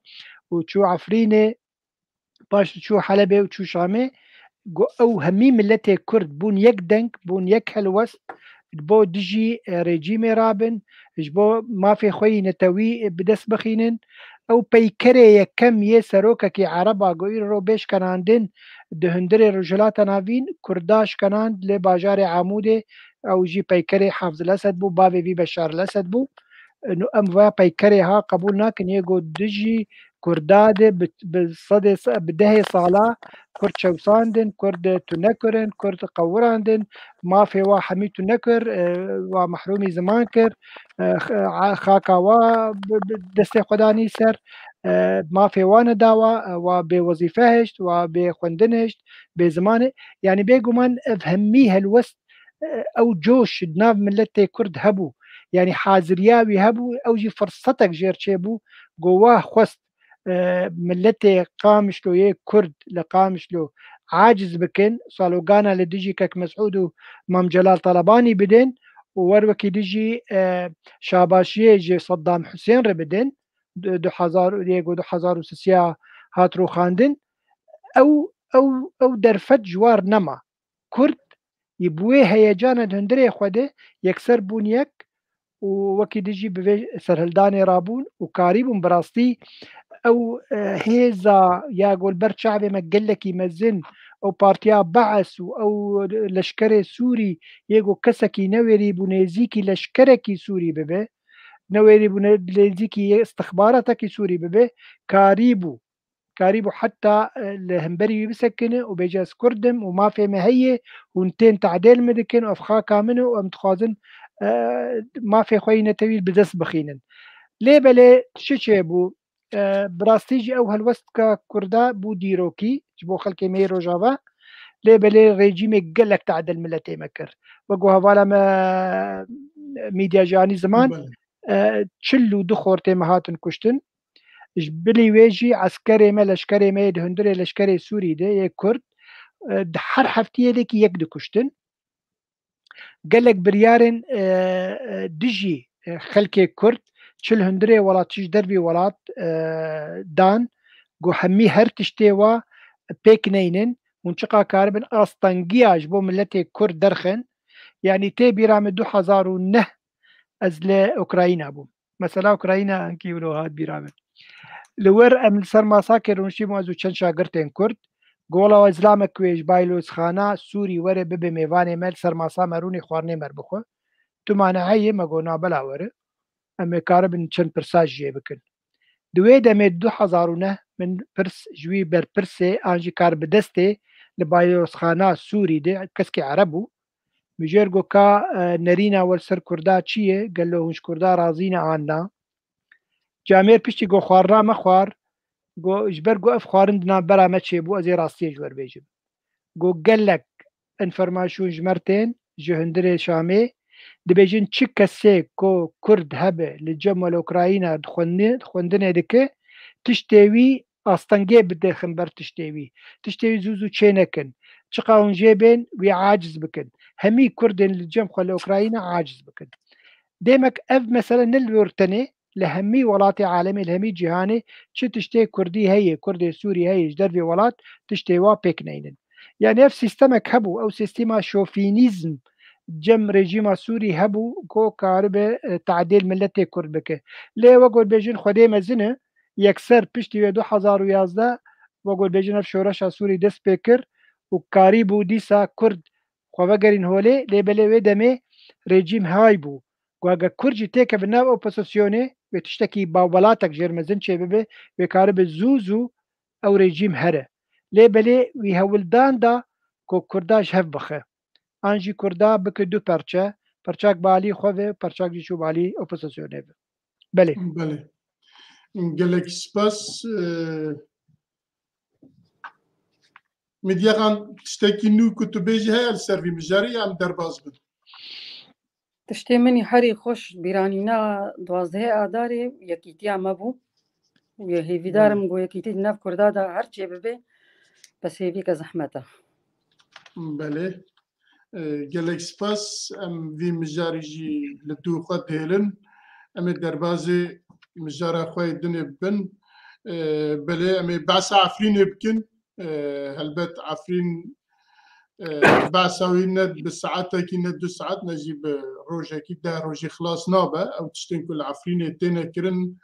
û çû Efrînê, paş çû Helebê û çû Şamê, ku ew hemî miletê Kurd bûn yek deng, bûn yek helwest, ji bo dijî, e, rejîmê rabin, ji bo mafê xwe yî netewî, e, bi dest bixînin. Ew peykerê yekem yê serokekî Ereba ku îro bê şkenandin di hundirê Rojhilata Navîn, Kurda şkenand li bajarê Amûdê, ew jî peykerê Hafiz el Esed bû, bavê vî Beşar el Esed bû. Eno em vaya peykerê ha qebûl nakin, yê ku dijî Kurda de bi, bi sedê se-, bi dehê sala Kurd çewsandin, Kurd tune kirin, Kurd qewirandin, mafê wa hemî tune kir, e, wa mehrûmî ziman kir, e, xa-, xaka wa bi, bi destê xwe danî ser, e, mafê wa neda wa, e, wa bê wezîfe hişt, wa bê xwendin hişt, bê ziman e. Yani bêguman ev hemî helwest, e, ew coş di nav miletê Kurd hebû. Yani haziriya wî hebû, ew jî firsetek jêr çêbû, ku wa xwest e, milletê Qamişlo yê Kurd li Qamişlo aciz bikin, salogana li dijî Kek Mesûd û Mam Celal Talabanî bidin û wer wekî dijî, e, şabaşiyê ji Saddam Husên re bidin, du, du hezar û yek û du hezar û sisiya hat rûxandin. Ew, ew, ew derfet ji war nema. Kurd yê bi wê heyecana di hundirê xwe de yekser bûn yek û wekî dijî bi vê serhildanê rabûn û karîbûn bi rastî ew, e, hêza ya ku li ber çavê me gelekî mezin, ew partiya Bees û ew leşkerê Sûrî yê ku kesekî newêrî bû nêzîkî leşkerekî Sûrî bibe, newêrî bû ne-, nêzîkî yê istixbaratekî Sûrî bibe, karîbû. Karîbû heta, e, li hemberî wî bisekine û bêje, "Ez Kurd im û mafê me heye, hûn tên tadêl min dikin, ev xaka min e û em dixwazin, e, mafê xwe yî netewî bi dest bixînin." Lê belê çi çêbû? E, bi rastî jî ew helwestka Kurda bû dîrokî ji bo xelkê me yê Rojava. Lê belê rejîmê gelek tadêl miletê me kir. Wek ku hevala me Mîdya Janî Ziman, Belê. e, çil û du xortê me hatin kuştin. Ji bilî wê jî eskerê me, leşkerê me yê di hundirê leşkerê Sûrî de yê Kurd, e, di her heftiyê de kî yek dikuştin. Gelek biryarên, e, e, dijî, e, xelkê Kurd, çi li hundirê welat, çi ji dervî welat, e, dan, ku hemî her tiştê wa pêk neynin, hûn çiqa karibin astengiya ji bo miletê Kurd derxin. Yanî tê bîra min du hezar û neh ez li Ukrayna bûm. Mesela Ukrayna hinkî wilo hat bîra min. Li wir em li ser masakê rûniştî bûn, ez û çend şagirtên Kurd. Gola we zilamek wê ji Baylozxana Sûrî were bibe mêvanê me, li ser masa me rûnê xwarinê me bixwe. Tu mane heye, me got, "Na, bela were." Em ê karibin çend pirsa jê bikin. Di wê demê du hezar û neh min pirs ji wî berpirsê an jî karbidestê li Balyozxana Sûrî de, keskî Ereb bû. Min jê re got, "Ka, e, nerîna we li ser Kurda çi ye? Gelo hûn ji Kurda razî ne an na?" Camêr piştî got, "Xwarina me xwar." Got, "Ji ber ku ev xwarin di navbera me çêbû, ez ê rastiyê ji we re bêjim." Got, "Gelek înformasyon ji me re tên, ji hundirê Şamê, dibêjin çi kesê ku Kurd hebe li cem we li Ukrayna dixwendî-, xwendinê dike, tiştê wî astengê bidixin ber tiştê wî. Tiştê wî zû zû çê nekin. Çiqa hûn jê bên, wî aciz bikin. Hemî Kurdên li cem xwe li Ukrayna aciz bikin." Demek ev mesele ne li wir tenê, li hemî welatê alemê, li hemî cîhanê çi tiştê Kurdî heye, Kurdê Sûrî heye, ji dervê welat tiştê wa pêk neynin. Yani ev sîstemek hebû, ew sîstema şofînîzm cem rejîma Sûrî hebû, ku karibe, e, tadêl miletê Kurd bike. Lê wek got bêjin Xwedê mezin e, yekser piştî wê du hezar û yazdeh, wek got bêjin ev şoreşa Sûrî dest pê kir û karî bû dîsa Kurd xwe vegerîn holê, lê belê wê demê rejîm hay bû. Ku eger Kurd jî têkeve nav opozisyonê, wê tiştekî bawbelatek jêr mezin çêbibe, wê karibe zû zû ew rejîm here. Lê belê wî hewldan da ku Kurda ji hev bixe. An jî Kurda bike du perçe, perçak bi alî xwe ve, perçak jî çû bi alî opozisyonê ve. Belê. Belê. Gelek spas. Ee, Midyaxan, tiştekî nû ku tu bêjî heye li ser vî mijarê ya em derbas bin? Tiştê min î herî xweş bîranîna duwazdehê Adarê yekîtiya me bû. Û hêvîdar im ku yekîtî di nav Kurda de her çê bibe, bes hêvîke zehmet e. Belê. E, gelek spas. Em vî mijarî jî li dû xwe dihêlin. Em ê derbazê mijara xwe yê dinê bibin. E, belê em ê behsa Efrînê bikin. E, helbet Efrîn, e, behsa wî ne bi saetekî, ne du saet, ne jî bi rojekî, deh rojî xilas nabe. Ew tiştên ku li Efrînê têne kirin,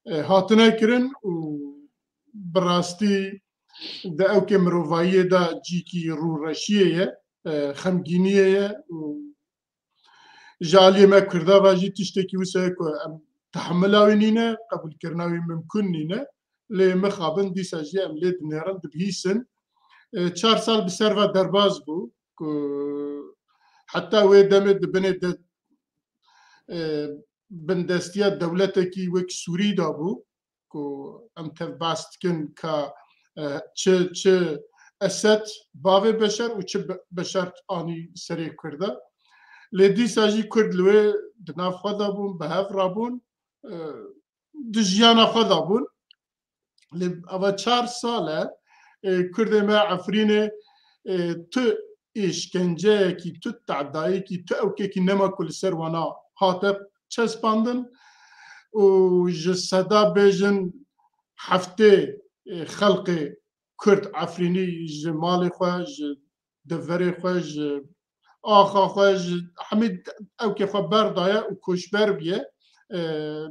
e, hatine kirin û bi rastî di ewkê mirovayiyê de cîkî rûreşiyê ye, e, xemgîniyê ye û ji aliyê me Kurda ve jî tiştekî wisa ye ku em tehemila wî nîne, qebûlkirina wî mimkun nîne. Lê mixabin dîsa jî em lê dinêrin, dibihîsin. E, çar sal bi ser ve derbas bû ku heta wê demê di binê de, e, bindestiya dewletekî wek Sûrî de bû. Ku em tev behs dikin ka, e, çi, çi Esed bavê Beşer û çi Be-, Beşer anî serê Kurda. Lê dîsa jî Kurd li wê di nav xwe de bûn, bi hev rabûn, e, di jiyana xwe de bûn. Lê ava çar sal e, e, Kurdê me Efrînê, e, tu îşkenceyekî, tu tedayekî, tu ewkekî nema ku li ser wana hate çespandin û ji seda bêjin heftê, e, xelkê Kurd Efrînî ji malê xwe, ji deverê xwe, ji axa xwe, ji hemî ewkê xwe berdaye û koçber bûye. E,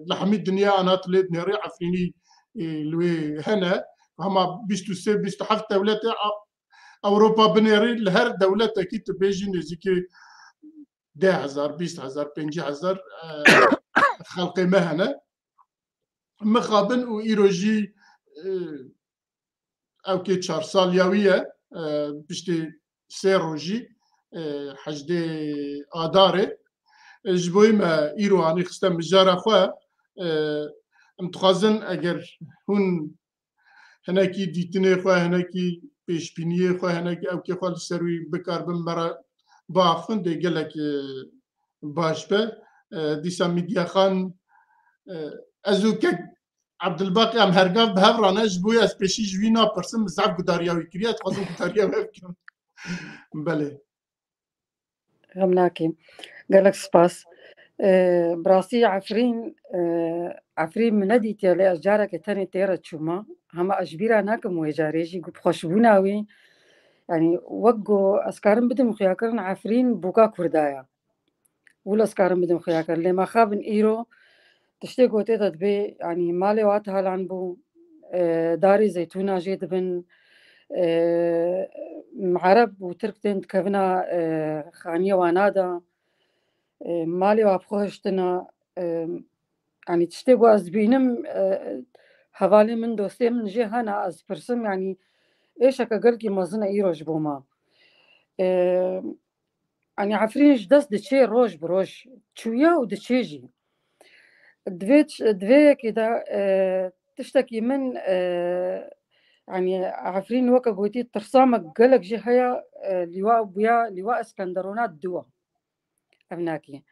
li hemî dinya anat lê dinêrî Efrînî, e, li wê hene. Hema bîst û sê bîst û heft dewletê a-, Ewropa binêrî, li her dewletekî tu bêjî nêzîkî deh hezar, bîst hezar, pêncî hezar, e, xelkê me hene. Mixabin û îro jî, e, ewkê çar saliya wî ye, e, piştî sê rojî, e, hejdê Adarê. E, ji bo me îro anî xiste mijara xwe, e, em dixwazin eger hûn hinekî dîtinê xwe, hinekî pêşbîniyê xwe, hinekî ewkê xwe li ser wî bikaribin me re biaxivin, dê gelek, e, baş be. E, dîsa Mîdyaxan, e, ez û kek Ebdilbaqî em hergav bi hev re ne, ji bo ez pêşî ji wî napirsim, min zaf gudariya wî kiriye, dixwazim gudariya wê bikim. Belê. Xem nakê. Gelek spas. E, bi rastî Efrîn, e, Efrîn min nedîtiye, lê ez careke tenê tê re çûma. Hema ez ji bîra nakim wê carê jî, ku bi xweşbûna wî, yanî wek ku ez karim bidim xuyakirin, Efrîn bûka Kurda ye. Wilo ez karim bidim xuyakirin. Lê mexabin îro tiştê ku tê de dibê, yanî malê wa talan bû, e, darê zeytûna jê dibin, e, Ereb û Tirk tên dikevina, e, xaniya wana de, e, malê wa bi xwe hiştina, e, yanî tiştê ku ez dibînim, e, hevalê min, dostê min jê hene, ez dipirsim, yanî êşeke gelkî mezin e îro ji bo me. E, Yanî Efrîn ji dest diçê roj bi roj. Çûye û diçê jî. Di vê, di vê yekê de, e, tiştekî min, e, yanî Efrîn weke gotî tirsa me gelek jî heye, e, lîwa bûya, lîwa Eskenderona diwa. Ev nakî.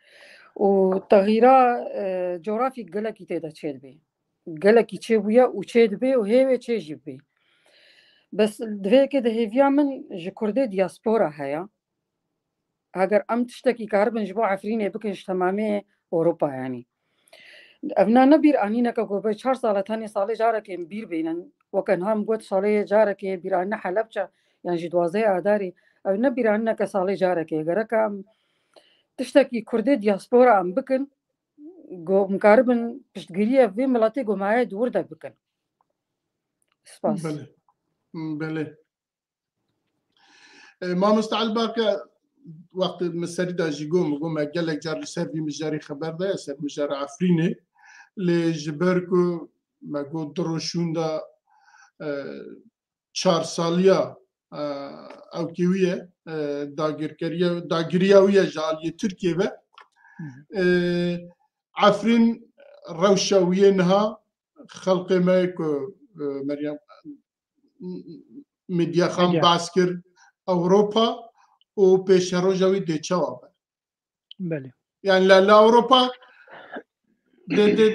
Û texîra, e, cografî gelekî tê de çêdibê. Gelekî çêbûye û çêdibê û hê wê çê jî bibê. Bes di vê yekê de hêviya min ji Kurdê diaspora heye. Heger em tiştekî karibin ji bo Efrînê bikin, ji temamê Ewropa yanî. Ev ne, ne bîr anîneke ku bê çar sal e, tenê salê carekê em bîr bînin. Weke niha min got salê carekê bîr anîne Helebçe, yan jî duwazdehê Adarê. Ev ne bîr anîneke salê carekê. Gerek em tiştekî Kurdê diaspora em bikin, ku em karibin piştgiriyê vê miletê ku maye di wir de bikin. Spas. Belê. Belê. E, Mamoste Elbaqe, wextê min serî de jî got, min got me gelek car li ser vî mijarî xeber daye, ser mijara Efrînê. Lê ji ber ku me got du roj şûnda, e, çar saliya, e, ewkê wî ye, e, dagirkeriya, dagiriya wî ye ji aliyê Tirkiyê ve. E, Efrîn rewşa wî yê niha xelkê me ku, e, Meryem, Medya Xan Medya. Bas kir, Ewropa û pêşeroja wî dê çawa be? Belê. Yani li, li Ewropa dê, dê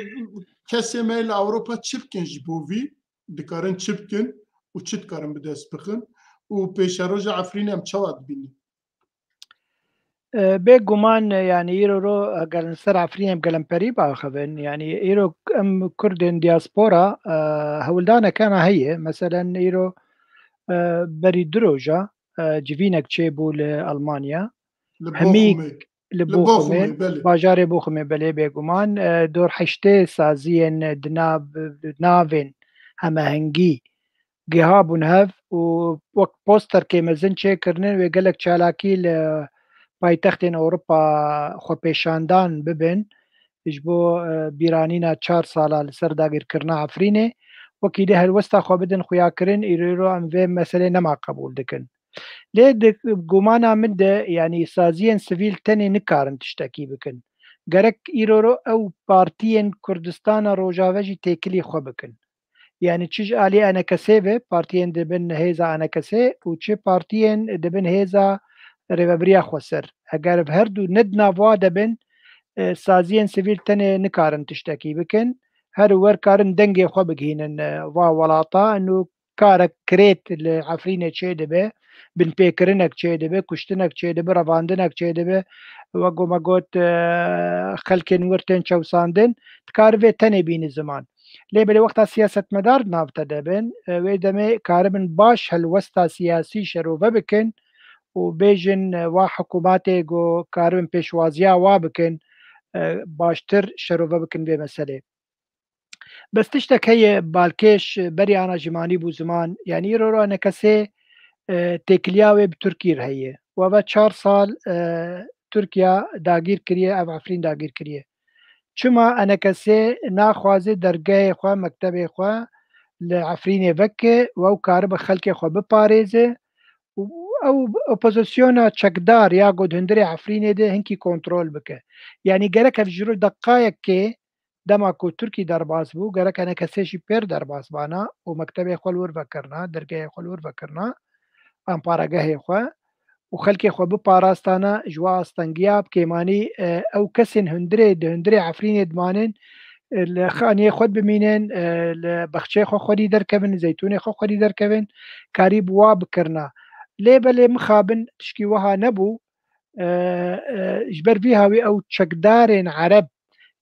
kesê me li Ewropa çi bikin ji bo vî, dikarin çi bikin û çi dikarin bi dest bixin û pêşeroja Efrînê em çawa dibînin? E, bê guman, e, yani îro ro, e, gelin ser Efrînê em gelemperî biaxivin. Yani îro em Kurdên diaspora, e, hewldaneke me heye. Meselen îro, e, berî du roja, e, civînek çêbû li Almanya. Li Hemî Bochumê. Li Li Bochumê, Bochumê, belê. Bajarê Bochumê, belê bêguman. E, dor heştê saziyên di nav, navên hemehengî gihabûn hev û wek posterkê mezin çêkirine wê gelek çalakî li paytextên Ewropa xwepêşandan bibin ji bo, e, bîranîna çar sala li ser dagirkirina Efrînê. Wekî dê helwesta xwe bidin xuyakirin, îro îro em vê meselê nema qebûl dikin. Lê di gumana min de, yanî saziyên sivîl tenê nikarin tiştekî bikin. Gerek îro ro ew partiyên Kurdistana Rojave jî têkilî xwe bikin. Yani çi ji alî A N K S ve, partiyên dibin hêza A N K S û çi partiyên dibin hêza Rêvebiriya Xweser. Eger ev her du ne di nav wa de bin, e, saziyên sivîl tenê nikarin tiştekî bikin. her wer karin dengê xwe bigihînin, e, va welata. Eno karek kirêt li Efrînê çêdibe, binpêkirinek çêdibe, kuştinek çêdibe, revandinek çêdibe, wek ku me got, e, xelkên wir tên çewsandin, dikare vê tenê bîne ziman. Lê belê wexta siyasetmedar di nav te de bin, e, wê demê karibin baş helwesta siyasî şerove bikin û bêjin, e, wa hikûmatê ku karibin pêşwaziya wa bikin, e, baştir şerove bikin vê meselê. Bes tiştek heye balkêş, e, berî ana jî manî bû ziman, yanî îro ro enekesê, e, têkiliya wê bi Tirkî re heye. Û eve çar sal, e, Tirkiya dagîr kiriye, ev Efrîn dagîr kiriye. Çima enekesê naxwaze dergehê xwe, mektebê xwe li Efrînê veke û ew karibe xelkê xwe biparêze û ew opozisyona çekdar ya ku di hundirê Efrînê de hinkî kontrol bike. Yanî gerek ev ji ro deqayekê dema ku Tirkî derbas bû, gerek enekesê jî pêr derbas bana û mektebê xwe li wir vekirina, dergehê xwe li wir vekirina, an paregehê xwe û xelkê xwe biparastana ji we astengiya, bi kêmanî, e, ew kesên hundirê, di hundirê Efrînê dimanin, e, li xaniyê xwe bimînin, e, li bexçeyê xwe xwedî derkevin, li zeytûnê xwe xwedî derkevin, karî bi wa bikirina. Lê belê mixabin tişkî wiha nebû, e, e, ji ber vî hawî ew çekdarên Ereb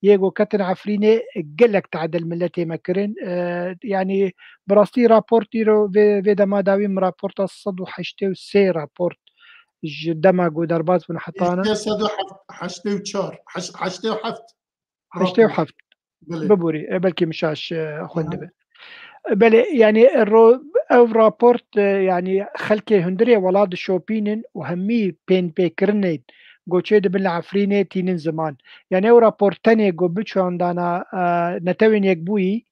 yê ku ketin Efrînê gelek tadil miletê me kirin. E, yanî bi rastî raport îro vê, vê dema dawî min raporta sed û heştê û sê raport ji dema ku derbas bûn hetana. Heştê û çar, heş-, heştê û heft. Heştê û heft. Belê. Biborî, e, belkî min şaş, e, xwendibe. Belê, yanî ro-, ev raport, e, yanî xelkê hundirê welat dişopînin û hemî pênpêkirinên ku çêdibin li Efrînê tînin ziman. Yanî ew raport tenê ku biçandana, e, Netewên Yekbûyî,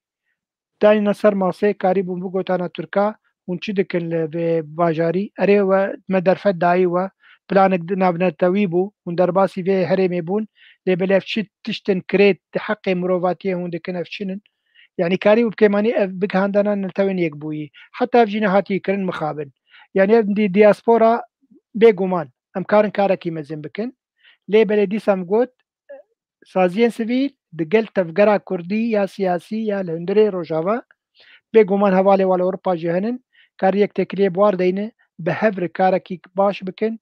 danîna ser masê, karîbûn bigotana Tirka, hûn çi dikin li vê bajarî? Erê we me derfet dayî we, planek di navnetewî bû, hûn derbasî vê herêmê bûn, lê belê ev çi tiştin kirêt di heqê mirovatiyê hûn dikin, ev çi nin? Yanî karî û bi kêmanî ev bigihandana Netewên Yekbûyî. Heta ev jî nehatiye kirin mixabin. Yanî ev di-, diaspora bêguman em karin karekî mezin bikin. Lê belê dîsa min got, saziyên sivîl digel tevgera kurdî ya siyasî ya li hundirê Rojava, bêguman hevalê wan li Ewropa jî henin, karî yek têkiliyê bi war deyne, bi hev re karekî baş bikin.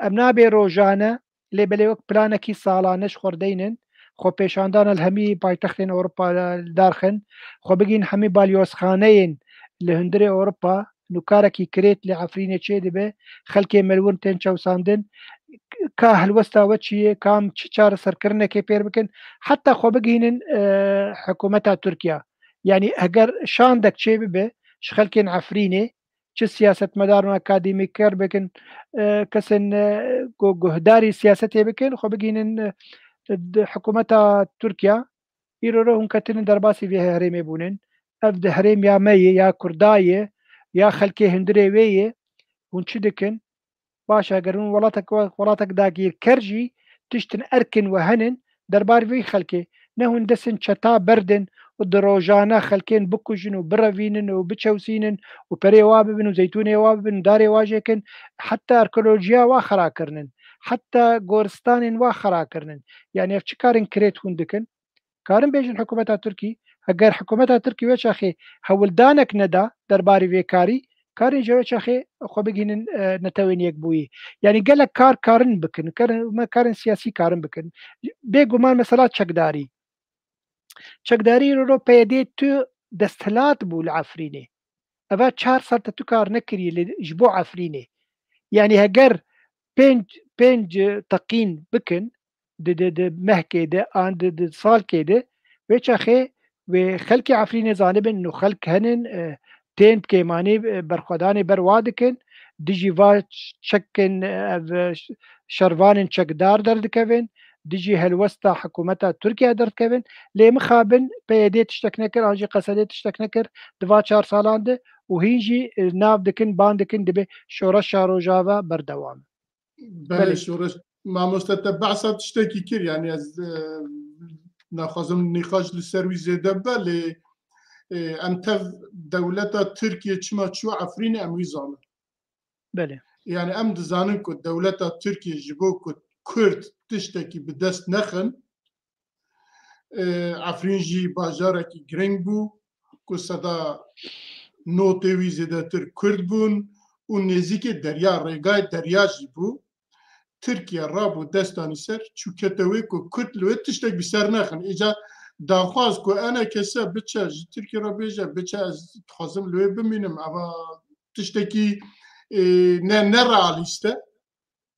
Em nabê rojane, lê belê wek planekî salane ji xwe re deynin, xwe pêşandana li hemî paytextên Ewropa li dar xin, xwe bigihîn hemî balyozxaneyên li hundirê Ewropa, nûkarekî kirêt li Efrînê çêdibe, xelkê me li wir tên çewsandin, ka helwesta we çi ye, kam çi çareserkirinekê pêr bikin, heta xwe bigihînin, e, hikûmeta Tirkiye. Yanî heger şandek çêbibe ji xelkên Efrînê, çi siyasetmedaran akademîker bikin, e, kesên, e, ku guhdarî siyasetê bikin, xwe bigihînin, e, di hikûmeta Tirkiye, îro re hûn ketinin derbasî vê herêmê bûnin. Ev di herêm ya me ye, ya Kurda ye, ya xelkê hundirê wê ye. Hûn çi dikin? Baş e, eger hûn welatek, welatek dagîrker jî tiştin erkin we henin, derbarê vî xelkê, ne hûn destin çeta berdin û di rojane xelkên bikujin û birevînin û biçewsînin û perê wa bibin û zeytûnê wa bibin û darê wa jêkin, heta arkeolojiya wa xera kirinin, heta goristanên wa xera kirinin. Yanî ev çi karin kirêt hûn dikin? Karin bêjin hikûmeta Tirkî, heger hikûmeta Tirkî wê çaxê hewldanek neda derbarê vê karî, karin ji wê çaxê xwe bigihînin, e, Netewên Yekbûyî. Yanî gelek kar karin bikin, karin, me karin siyasî karin bikin. Bêguman mesela çekdarî. Çekdarî îro P Y D tu desthilat bû li Efrînê. Eva çar sal te tu kar nekiriye li, ji bo Efrînê. Yanî heger pênc, pênc teqîn bikin, di, di, di mehkê de, an di, di salkê de, wê çaxê wê xelkê Efrînê zanibin, nû xelk henin, e, tên bi kêmanî, e, berxwedanê ber wa dikin, dijî va çekin, e, ev, e, ş-, şervanên çekdar derdikevin, dijî helwesta hikûmeta Tirkiye derdikevin, lê mixabin P Y D tiştek nekir, an jî Qesedê tiştek nekir, di va çar salan de û hîn jî, e, nav dikin, ban dikin, dibe şoreşa Rojava berdewam. Belê, belê. Şoreş, mamoste, te behsa tiştekî kir, yanî ez, e, naxwazim nîqaş li ser wî zêde be, lê, e, em tev dewleta Tirkiye çima çû Efrînê em wî zanin. Belê. Yanî em dizanin ku dewleta Tirkiye ji bo ku Kurd tiştekî bi dest nexin, E, Efrîn jî bajarekî giring bû ku seda notê wî zêdetir Kurd bûn û nêzîkê derya, rêgayê derya jî bû. Tirkiye rabû destanî ser, çû kete wê ku Kurd li wê tiştek bi ser nexin. Îca daxwaz ku enekese biçe ji Tirkiye re bêje, biçe ez dixwazim li wê bimînim, eva tiştekî, e, ne, nerealîst e.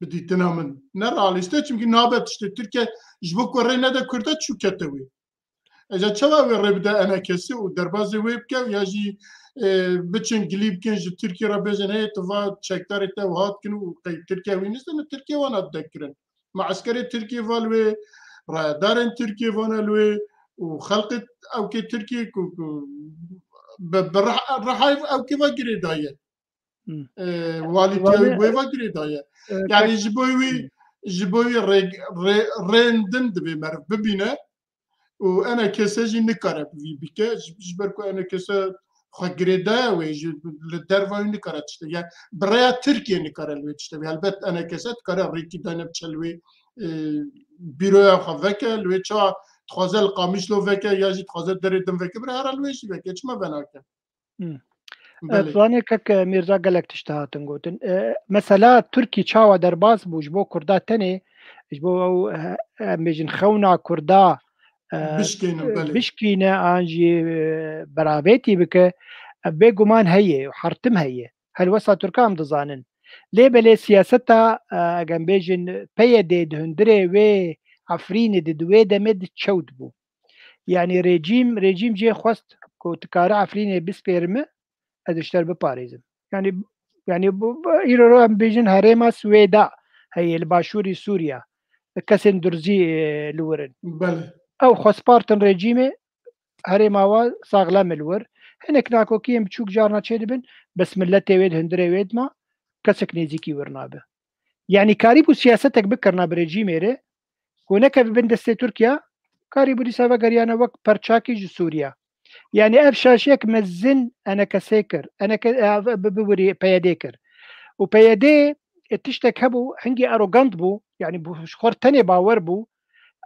Bi dîtina min nerealîst e, çimkî nabe tiştê Tirkiye ji bo ku rê nede Kurda çû kete wê. Eca çawa wê rê bide enekesê û derbazê wê bike û ya jî, e, biçin gilî bikin ji Tirkiye re bêjin, hey, tu va çekdarê te wiha dikin û qey Tirkiye wî nizane, Tirkiye wana dide kirin. Me'eskerê Tirkiye va li wê, rayedarên Tirkiye vane li wê û xelqê ewkê Tirkiye ku, ku bi, bi reh-, rehayê ewkê va girêdaye. Hmm. E, walîtiya wî wê ve girêdaye. E, yanî ji bo wî, ji bo wî rê, rê, rêndin divê meriv bibîne û enekese jî nikare bi vî bike. Ji, ji ber ku enekese xwe girêdaye wê, ji, li derva wî nikare tiştek. Yani bi rêya Tirkiye nikare li wê tiştek. Helbet enekese dikare rêkî dane biçe li wê, e, bîroya xwe veke, li wê çawa dixwaze li Qamişlo veke ya jî dixwaze derê din veke, bira here li wê jî veke. Çima venake? Hmm. Belê. Zanê kek Mîrza gelek tişt hatin gotin. E, mesela Tirkî çawa derbas bû ji bo Kurda tenê, ji bo ew, e, em bêjin xewna Kurda, e, bişkîne, e, belê. Bişkîne an jî, e, beravêtî bike, e, bêguman heye, hertim heye. Helwesta Tirka em dizanin. Lê belê siyaseta, e, eger em bêjin P Y D di hundirê wê Efrînê di, di wê demê di çewt bû. Yani rejîm, rejîm jê xwest ku tu kare Efrînê bispêrime, ez ji te re biparêzim. Yani, yani bu, bu, îro ro em bêjin herêma Swêda heye li başûrî Sûriya. Kesên Durzî, e, li wir in. Belê. Ew xwespartin rejîmê herêma wa saxlem li wir. Hinek nakokiyên biçûk carna çêdibin, bes miletê wê di hundirê wê dima, kesek nêzîkî wir nabe. Yani karîbû siyasetek bikirina bi rejîmê re, ku nekeve bin destê Tirkiye, karîbû dîsa vegeriyane wek perçakî ji Sûriye. Yani ev şaşiyek mezin enekesê kir, eneke, e, bi, bi wirî P Y D kir. Û P Y D, e, tiştek hebû, hingî arogant bû, yani bû, ji xwe tenê bawer bû,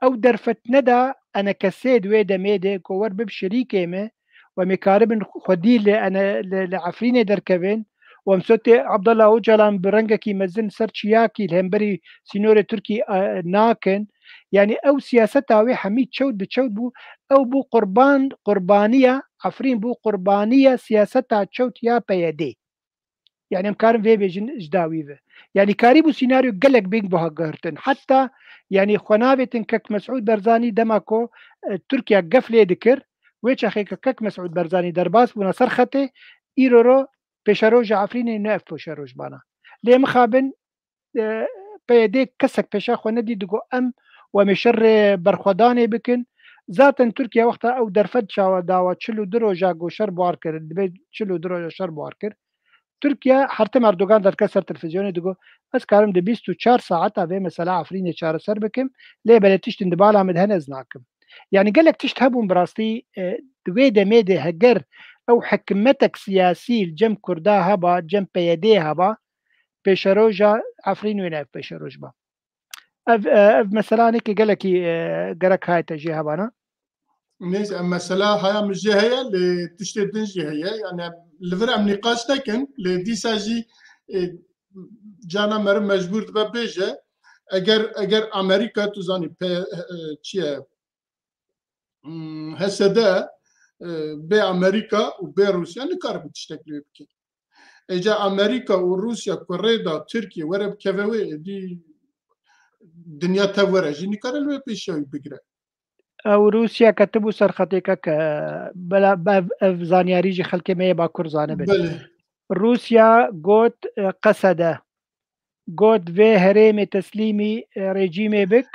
ew derfet neda enekesê di wê demê de ku wer bib şerîkê me û em ê karibin xwedî li ene-, li, li Efrînê derkevin û em sotê Abdullah Ocalan bi rengekî mezin ser çiyakî li hemberî sînorê Tirkî, e, nakin. Yani ew siyaseta wê hemî çewt bi çewt bû. Ew bû qurban, qurbaniya, Efrîn bû qurbaniya siyaseta çewt ya P Y D. Yani em karin vê bêjin ji dawî ve. Yani karîbû sînaryo gelek bêg buha guhertin. Heta yani xwe navêtin kek Mesûd Berzanî dema ku, e, Tirkiye gef lê dikir, wê çaxê ke kek Mesûd Berzanî derbas bûna ser xetê, îro ro pêşeroja Efrînê ne ev pêşeroj bana. Lê mixabin, e, P Y D kesek pêşa xwe nedî digo em û em ê şerê berxwedanê bikin. Zaten Tirkiye wexta ew derfet çawa dawa çil û du roja go şer buhar kir, dibe çil û du roja şer buhar kir. Tirkiye hertim Erdogan derdike ser televîzyonê digo, ez karim di bîst û çar saeta vê mesela Efrînê çareser bikim, lê belê tiştin di bala min de hene ez nakim. Yani gelek tişt hebûn bi rastî, e, di wê demê de heger ew hikmetek siyasî li cem Kurda heba, cem P Y D heba, pêşeroja Efrîn wê ne ev pêşeroj ba. Ev, e, ev meselanekî gelekî, e, gerek hayte jê hebana. Neyse, em mesela haya min jê heye, lê tiştê din jî heye. Yani em, li vir em nîqaş nekin, lê dîsa jî, e, cana meriv mecbûr dibe bêje, eger, eger Amerîka, tu zanî, pe-, e, çi ye, hmm, H S D, e, bê Amerîka û bê Rûsya nikaribû tiştek li wê bike. Êca Amerîka û Rûsya ku rê da Tirkiye were bikeve wê, êdî dinya tev were jî nikare li wê pêşiya wî bigire. Ew Rûsya ketibû ser xetê keke, bela, ev, ev zanyarî jî xelkê me yê Bakur zanibin. Belê. Rûsya got, e, Qesede. Got, vê herêmê teslîmî, e, rejîmê bik,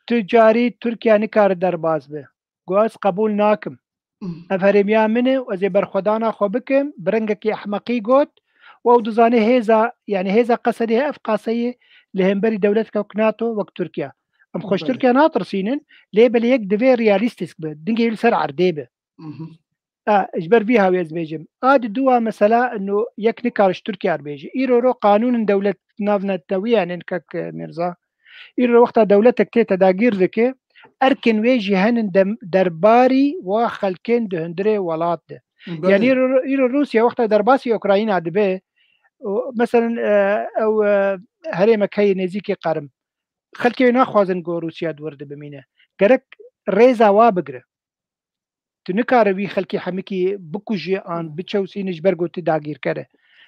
tu carî Tirkiye nikare derbas be. Got, ez qebûl nakim. Hmm. Ev herêmiya min e û ez ê berxwedana xwe bikim, bi rengekî ehmeqî got, û ew dizane hêza, yani hêza Qesedê ev qaseyê li hemberî dewletek wek NATO, wek Tirkiye. Em xwe ji Belê. Tirkiye natirsînin, lê belê yek divê realîstîk be, dingê wî li ser erdê be. Mhm. A, ji ber vî hawî ez bêjim. A di dua mesela ino yek nikare ji Tirkiye re bêje. Îro ro qanûnên dewlet navnetewiyan ên kek Mîrza. Îro wexta dewletek tê tedagîr dike, erkên wê jî henin dem-, derbarî wa xelkên di hundirê welat de. Belê. Yanî îro, îro Rûsya wexta derbasî Ukrayna dibe, û, meselen, e, ew, e, herêmek heye nêzîkî Qerim. Xelkê wê naxwazin ku Rûsya di wir de bimîne. Gerek rêza wa bigire. Tu nikare wî xelkê hemikî bikujî an biçewsînî ji ber ku tu dagîrker e.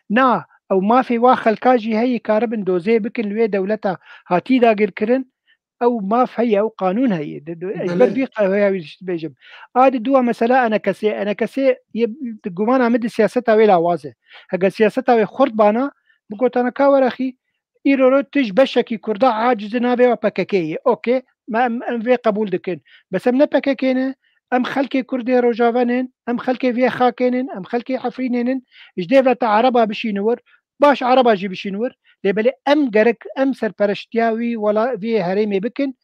Na, ew mafê wa xelka jî heye karibin dozê bikin li wê dewleta hatî dagîrkirin, ew maf heye, ew qanûn heye. Di, di, ez ber Belê. vî qe-, heya wî dibêjim. A di dua mesela enekesê, enekesê yê di gumana min di siyaseta wê lawaz e. Hege siyaseta wê xurt bana, bigotana ka werexî, îro ro tu ji beşekî Kurda aciz e, navê wa P K K ye. Okey, me em, em vê qebûl dikin. Bes em ne P K K ne, em xelkê Kurdê Rojava nin, em xelkê vê xakê nin, em xelkê Efrînê nin, ji dêvleta Ereba bişînin wir, baş Ereba jî bişîn wir, lê belê em gerek em serpereştiya wî wela-, vê herêmê bikin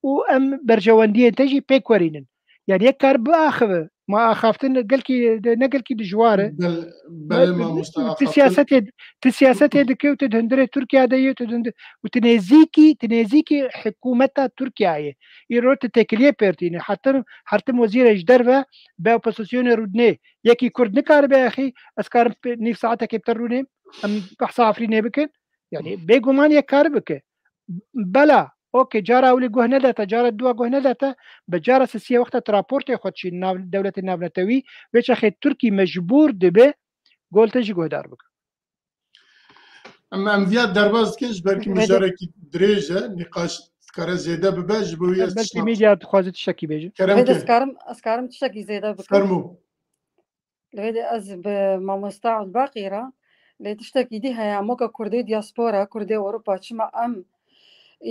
û em berjewendiyên te jî pêk werînin. Yani yek kar biaxive, ma axaftin gelkî, ne gelkî dijwar e. Bel-, belê Ve-, mamoste, tu axaftin. siyasetê, tu siyasetê dike û tu di hundirê Tirkiye de yê, tu di hundir-, û tu nêzîkî, tu nêzîkî hikûmeta Tirkiye yê. Îro tu têkiliyê pêrtîne. Hertim, hertim wezîrê ji derve be opozisyonê rûdinê. Yekî Kurd nikaribe exî, ez karim pe-, nîv saetekê bi te rûnêm, em behsa Efrînê bikin. Yani bêguman yek kar bike. Bela, okey, cara ewlê guh nedete, cara dua guh nedete, bi cara sisiye wexta tu raportê xwe dişîn nav, dewletê navnetewî, vê çaxê Tirkî mecbûr dibe gol te jî guhdar bike. Em, em viya derbas dikin, ji ber ku Belê. mijarekî dirêj e, nîqaş dikare zêde bibe, ji bo wî ez Belkî tiştek medya dixwaze tiştekî bêje. Kerem Belê, ke. ez karim, ez karim tiştekî zêde bikim. Fermo. Li vê de ez bi mamosta Ebdulbaqî re, lê tiştekî dî heye, em weke Kurdê diaspora, Kurdê Ewropa, çima em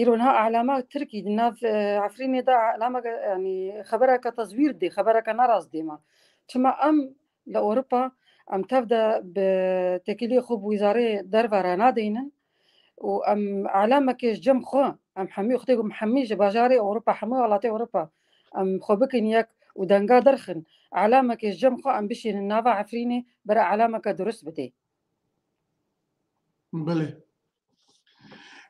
îro niha alama Tirkî di nav, e, Efrînê de alama, yanî xebereke tezwîr dê, xebereke nerast dê me. Çima em li Ewropa em tev de bi têkiliyê xwe bi wizarê derve re nadeynin û em alamekê ji cem xwe, em hemî xwedê ku hemî ji bajarê Ewropa, hemî welatê Ewropa em xwe bikin yek û denga derxin, alamekê ji cem xwe em bişînin nava Efrînê, bere alameke durust bidê. Belê.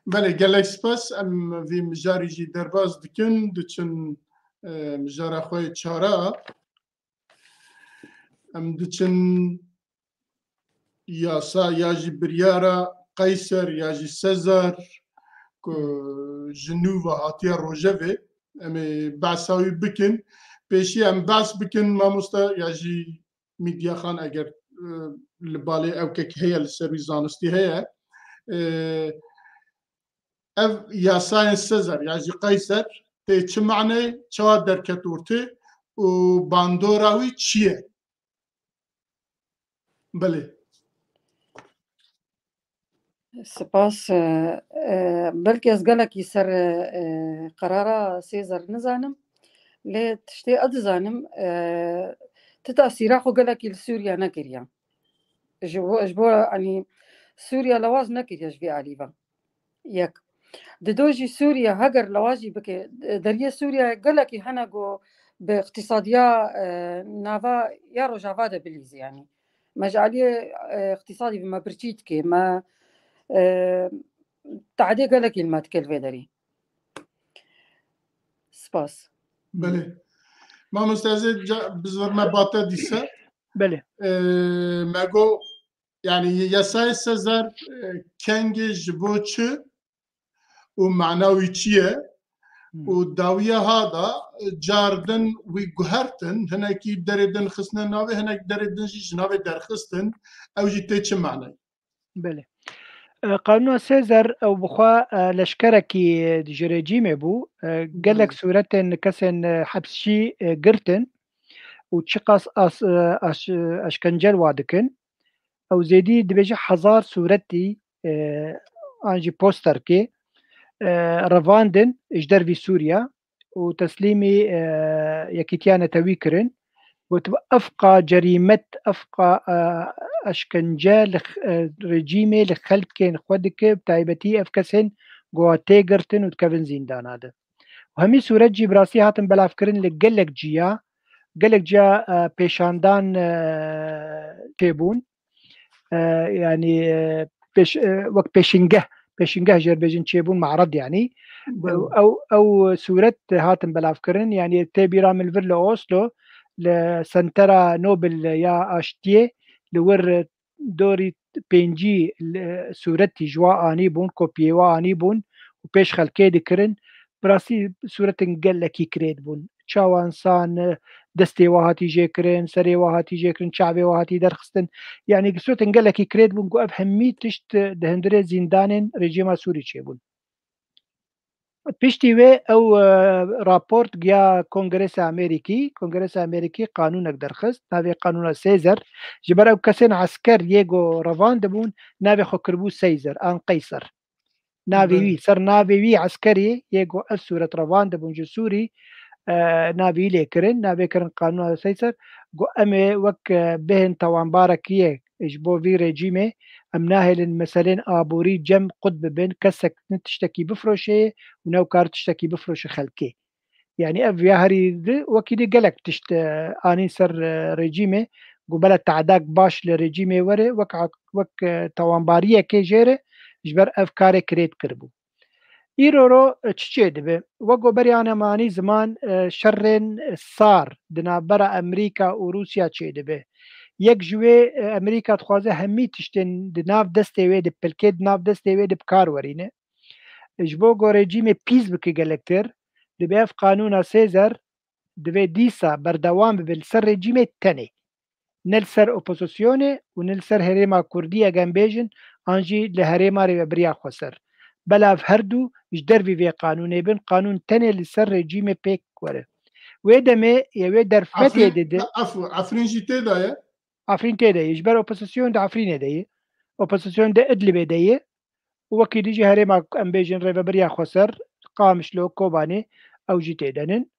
Belê, gelek spas. Em vî mijarî jî derbas dikin, diçin, e, mijara xwe yê çara. Em diçin yasa ya jî biryara Qeyser ya jî Sezar ku ji nû ve hatiye rojevê, em ê behsa wî bikin. Pêşî em behs bikin, mamoste, ya jî Mîdya Xan, eger, e, li balê ew kek heye, li ser wî zanistî heye. E, ev yasayên Sezar ya jî Qeyser tê çi maneyê, çawa derket ortê û bandora wî çi ye? Belê. Spas. E, e, belkî ez gelekî ser, e, e, qerara Sêzer nizanim, lê tiştê ez dizanim, e, ti tesîra xwe gelekî li Sûriye nekiriye. Ji bo, ji bo, yanî, Sûriye lewaz nekiriye ji vê alî ve. Yek. Dido jî Sûriye heger lewaz jî bike, deriyê Sûriye gelekî hene ku bi iqtîsadiya, e, nava ya Rojava de bilîzî, yanî. Me ji aliyê, e, iqtîsadî me birçî dike, me, e, tehdê gelekî li me dike li vê derî. Spas. Belê. Mamoste, ez ê ca-, bizirme bate dîse. Belê. E, me got, yani yasayê Sezar, e, kengê ji bo çi û mana wî çi ye? Hmm. Û dawiya ha da, e, car din wî guhertin, hinekî derê din xistine navê, hinek derê din jî ji navê derxistin, ew jî tê çi manayê? Belê. E, Qanûna Sêzer ew bi xwe, e, leşkerekî ji rejîmê bû. E, gelek Hmm. sûretên kesên, e, hepsî, e, girtin û çiqas as-, e, aş-, eşkencel wa dikin. Ew zêdî dibêje hezar sûretî, e, an jî posterkê, e, revandin ji dervî Sûriye û teslîmî, e, Yekîtiya Netewî kirin. Gotibe, "Efqa cerîmet, efqa, e, eşkence li x-, e, rejîmê li xelkên xwe dike, bi taybetî ev kesên ku tê girtin û dikevin zîndana de." Û hemî sûret jî bi rastî hatin belavkirin li gelek ciya, gelek ciya, e, pêşandan, e, têbûn. E, yanî, e, pêş-, e, wek pêşîngeh, pêşîngeh jêr bêjin çêbûn, me'red yanî. Ew, ew, ew sûret hatin belavkirin, yanî tê bîra min li vir li Oslo, li Sentera Nobel ya Aştiyê, li wir dorî pêncî li, sûretî ji wa anîbûn, kopiyê wa anîbûn û pêş xelkê dikirin. Bi rastî sûretin gelekî kirêt bûn. Çawa însan, e, destê wa hatî jê kirin, serê wa hatî jê kirin, çavê wa hatî derxistin. Yanî sûretin gelekî kirêt bûn ku ev hemî tişt, e, di hundirê zîndanên rejîma Sûrî çêbûn. Piştî wê ew, e, raport giya Kongresa Amerîkî. Kongresa Amerîkî qanûnek derxist. Navê qanûna Sêzer. Ji ber ew kesên esker yê ku revandibûn, navê xwe kiribû Seyzer an Qeyser. Navê wî, ser navê wî eskerî yê ku ev sûret revandibûn ji Sûrî, e, navê wî lê kirin, navê kirin qanûna Seyser. Ku em ê wek, e, bihên tawanbarekî yê ji bo vî rejîmê, em nahêlin meselên aborî cem qut bibin, kesek ne tiştekî bifroşê û ne kar tiştekî bifroşe xelkê. Yanî ev ya herî di, wekî di gelek tişt, e, anîn ser, e, rejîmê, ku bela te'dak baş li rejîmê were, wek a-, wek, e, tawanbariyekê jê re ji ber ev karê kirêt kiribû. Îro ro, e, çi çê dibe? Wek ku beriya em anî ziman, e, şerên sar di navbera Amerîka û Rûsya çê dibe. Yek ji wê, e, Amerîka dixwaze hemî tiştên di nav destê wê, di pilkê di nav destê wê de bi kar werîne. Ji bo ku rejîmê pîs bike gelektir, dibe ev qanûna Sêzer divê dîsa berdewam bibe li ser rejîmê tenê. Ne li ser opozisyonê û ne li ser herêma Kurdî, eger em bêjin, an jî li herêma rêvebiriya xweser. Belav her du ji dervî vê qanûnê bin, qanûn tenê li ser rejîmê pêk were. Wê demê, ya wê derfetê Efrîn, dide. Efrîn jî tê de ye? Efrîn tê de ye. Ji ber opozisyon di Efrînê de ye. Opozisyon di Idlibê de ye. Û wekî dî jî herêma, em bêjin, rêvebiriya xweser, Qamişlo, Kobanê, ew jî tê de nin.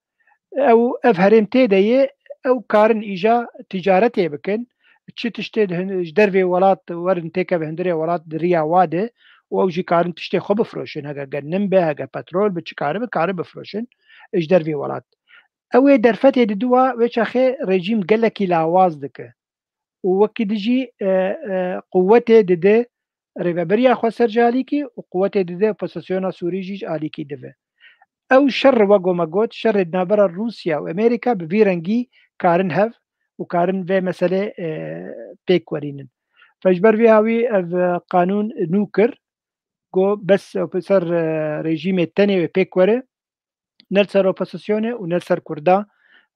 Ew, ev herêm tê de ye, ew karin îja ticaretê bikin. Çi tiştê di hin-, ji dervê welat werin têkeve hundirê welat di riya wa de û ew jî karin tiştê xwe bifroşin. Hege genim be, hege petrol be, çi karibe, karin bifroşin ji dervê welat. Ew ê derfetê didû wa, wê çaxê rejîm gelekî lawaz dike. Û wekî dî jî, e, e, quwetê dide rêveberiya xweser ji alîkî û quwetê dide opozisyona Sûrî jî ji alîkî dive. Ew şer, wek ku me got, şerê di navbera Rûsya û Amerîka bi vî rengî karin hev û karin vê meselê, e, pêk werînin. Fe ji ber vê hawî ev, e, qanûn nû kir, got bes ser, e, rejîmê tenê wê pêk were, ne li ser opozisyonê û ne li ser Kurda,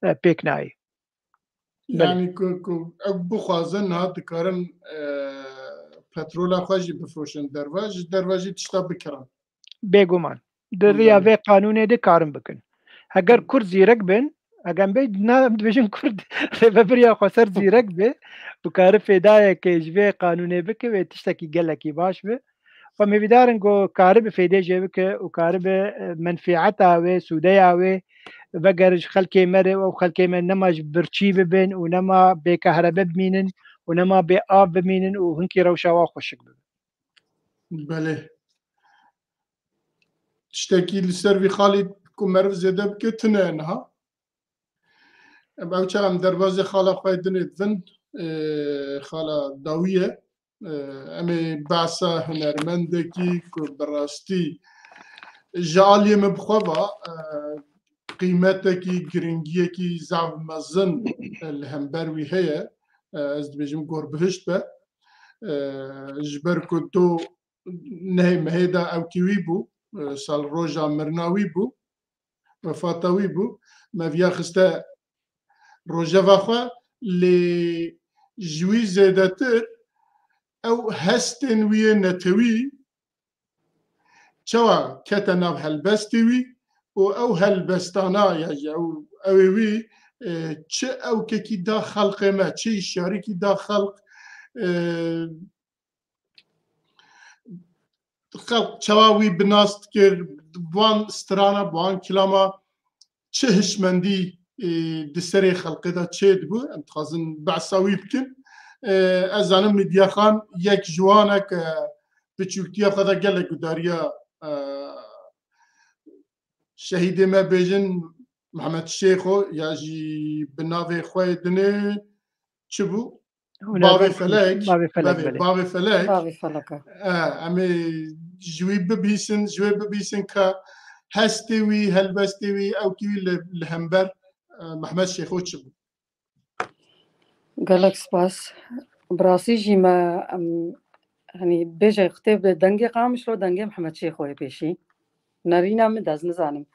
e, pêk nayê. Belê. Yanî ku, ku ew bixwazin, niha dikarin, e, petrola xwe jî bifroşin derve, ji derve jî tişta bikirin. Bêguman. Di riya Belê. vê qanûnê de karin bikin. Heger Kurd zîrek bin, heger em bê, na, em dibêjin Kurd rêvebiriya xweser zîrek be û kari fêdayeke ji vê qanûnê bike, wê tiştekî gelekî baş be. Xwe hêvîdar in ku karibe fêdê jê bike û karibe, e, menfîeta wê, sûdeya wê vegere ji xelkê me re û ew xelkê me nema ji birçî bibin û nema bê kehrebe bimînin û nema bê av bimînin û hinkî rewşa wan xweşik bibe. Belê. Tiştekî li ser vî xalî ku meriv zêde bike tune ye niha. Em ew çax em derbazê xala xwe yê dinê divin, e, xala dawî ye. E, em ê behsa hunermendekî ku bi rastî ji aliyê min bi xwe ve, e, qîmetekî, giringiyekî zaf mezin, e, li hember wî heye. E, ez dibêjim gor bihişt be. E, ji ber ku do nehê mehê de ewkî wî bû, e, sal roja mirina wî bû, wefata wî bû. Me viya xiste rojeva xwe, lê ji wî zêdetir ew hestên wî yê netewî çawa kete nav helbestê wî û ew helbestana ya ji ew, ew ê wî, e, çi ewkekî da xelqê me, çi hişyarîkî da xelq, e, xelq çawa wî bi nas dikir, bi wan strana, bi wan kilama çi hişmendî, e, di serê xelqê de çê dibû, em dixwazin behsa wî bikin. E, ez zanim Mîdya Xan yek ji wan e ke biçûktiya xwe de gelek gudariya, e, şehîdê me bêjin Mehmet Şêxo ya jî bi navê xwe yê dinê çi bû? Bavê Felek. Bavê Felek, belê, belê. Bavê Felek. Bavê Felek e. E, em ê ji wî bibîsin, ji wê bibîsin ka hestê wî, helbestê wî, ewkî wî li, li hember, e, Mehmet Şêxo çi bû? Gelek spas. Bi rastî jî me, em, hani bêje kitêb de dengê Qamişlo, dengê Mehmet Şêxo yê pêşî. Nerîna min de ez nizanim.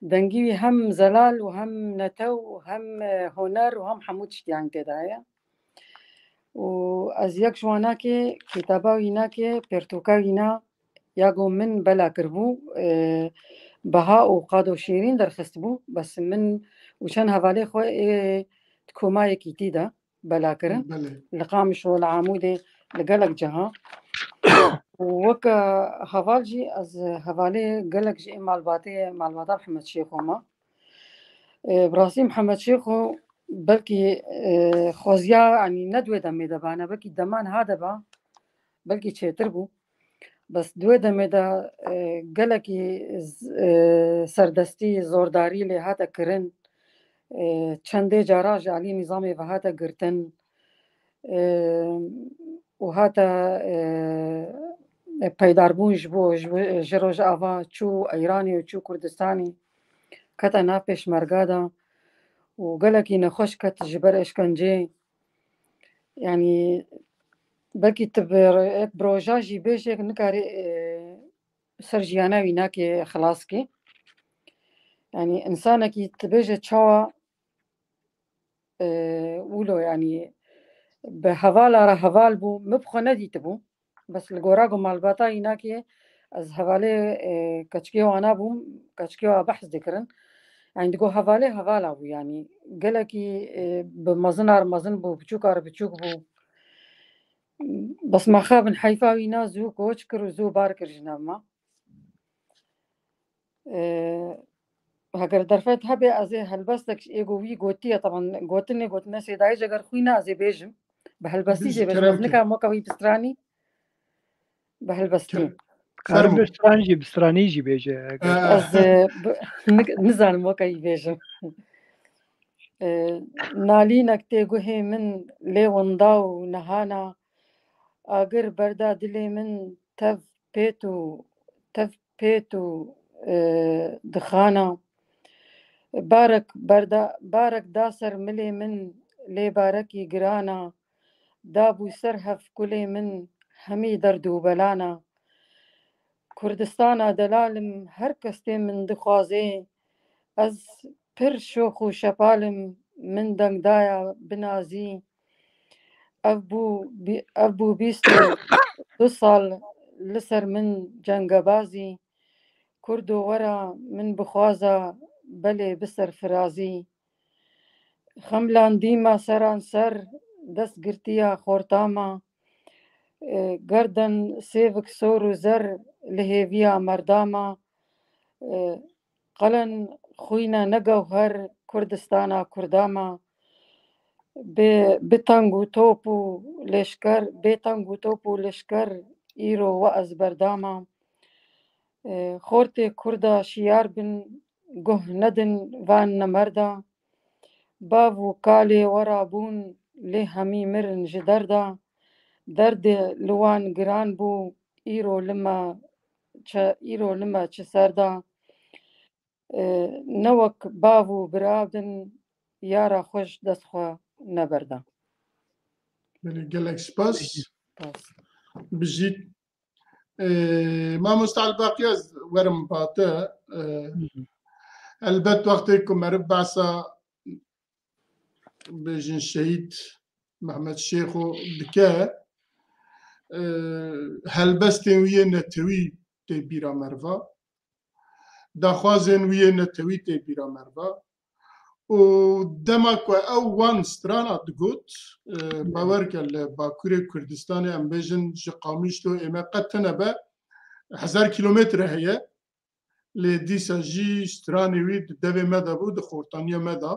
Dengî wî hem zelal û hem netew û hem, e, huner û hem hemû tiştiyan tê de heye. Û ez yek ji wanakê kitaba wî nake, pertûka wî na, ya ku min bela kiribû, e, Beha û Qado Şêrîn derxistibû, bes min û çend hevalê xwe ê di komayekî tî de bela kirin. Belê. Li Qamişlo, li Amûdê, li gelek ciha. Û wek, e, heval jî ez hevalê gelek ji ê malbatê, malbata Mihemed Şêxo me. E, bi rastî Mihemed Şêxo belkî, e, xweziya, yanî ne di wê demê de ba, ne belkî deman ha de ba, belkî çêtir bû. Bes di wê demê de, e, gelekî z-, e, serdestî, zordarî lê hate kirin. E, çendê cara ji alî nîzamê ve hate girtin. E, û hate, e, e, peydarbûn ji bo, ji bo, ji Rojava çû Îranê û çû Kurdistanê, kete nav pêşmerga de û gelekî nexweş ket ji ber eşkenceyê. Yanî belkî tu bi, yek bi roja jî bêjê, nikarî, e, ser jiyana wî nakê xilas kê. Yanî însanekî tu bêje çawa, e, wilo, yanî bi hevala re heval bû, min bi xwe nedîtibû. Bes li gora ku malbata wî nakê, ez hevalê, e, keçikê wana bûm, keçikê wa behs dikirin. Yanî digo hevalê hevala bû, yanî gelekî, e, bi mezin ar mezin bû, biçûk ar biçûk bû. Bes mexabin heyfa wî na zû koç kir û zû bar kir ji nav me. E, heger derfet hebe ez ê helbestek ê ku wî gotiye, taban gotinê gotine sêdayê ji ger xwîna ez ê bêjim. Bi helbestî jê bêjim, ez nikarim weke wî bi stranî. Bi helbestî. Karim bi stranî jî, bi stranî jî bêje. Ez, e, bi-, nik-, nizanim weke wî bêjim. E, nalînek tê guhê min lê winda û nehana, agir berda dilê min tev pêt û, tev pêt û, e, dixana. Barek berda, barek da ser milê min lê barekî girana, dabû ser hev kulê min hemî derd û belana. Kurdistana delalim her kes tê min dixwazê, ez pir şox û şepalim, min dengdaya binazî. Ev bû bî-, ev bû bîst û du sal li ser min cengebazî. Kurdo wera min bixwaza belê bi serfirazî. Xemlandî me seranser, dest girtiya xorta me. E, gerden sêvik sor û zer li hêviya merda me. E, qelen xwîne ne gewher Kurdistana Kurda me. Bê, bi teng û top û leşker, bê teng û top û leşker îro we ez berdame. E, xortê Kurda şiyar bin, guh nedin van nemerda. Bav û kalê we rabûn, lê hemî mirin ji derda. Derdê li wan giran bû, îro li me çi, îro li me çi ser da. E, ne wek bav û bira bin, yara xwe ji dest xwe neberda. Belê, gelek spas. Spas. Bijît. E, mamoste Elbaqî, ez werim ba te. E, Hı hı. Elbet wextê ku meriv behsa bêjin şehîd Mehmet Şêxo dike, e, helbestên wî yê netewî tê bîra meriva. Daxwazên wî yê netewî tê bîra meriva. Û dema ku ew wan strana digot, e, Belê. Bawer ke li Bakurê Kurdistanê, em bêjin ji Qamişlo ê me qet tune be hezar kîlometre heye. Lê dîsa jî stranê wî di devê me de bû, di xortaniya me de,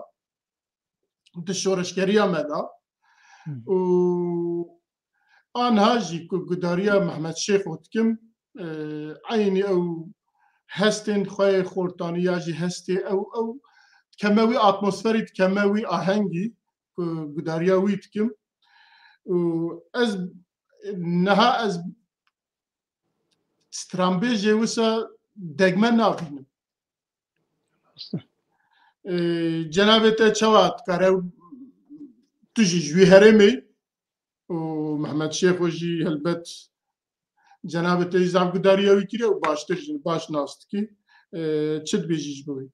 di şoreşgeriya me de. Hı. Û anha jî ku gudariya Mehmet Şêxo dikim, e, eynî ew hestên xwe yê xortanî ya jî hestê ew, ew dikeme wî atmosferî, dikeme wî ahengî ku gudariya wî dikim. Û ez niha ez stranbêjê wisa degme nabînim. Ee, cenabê te çawa dikare, tu jî ji wî herêmê û Mehmet Şêxo jî helbet cenabê te jî zaf gudariya wî kiriye û baştir jî baş nas dikî. Ee, çi dibêjî ji bo wî?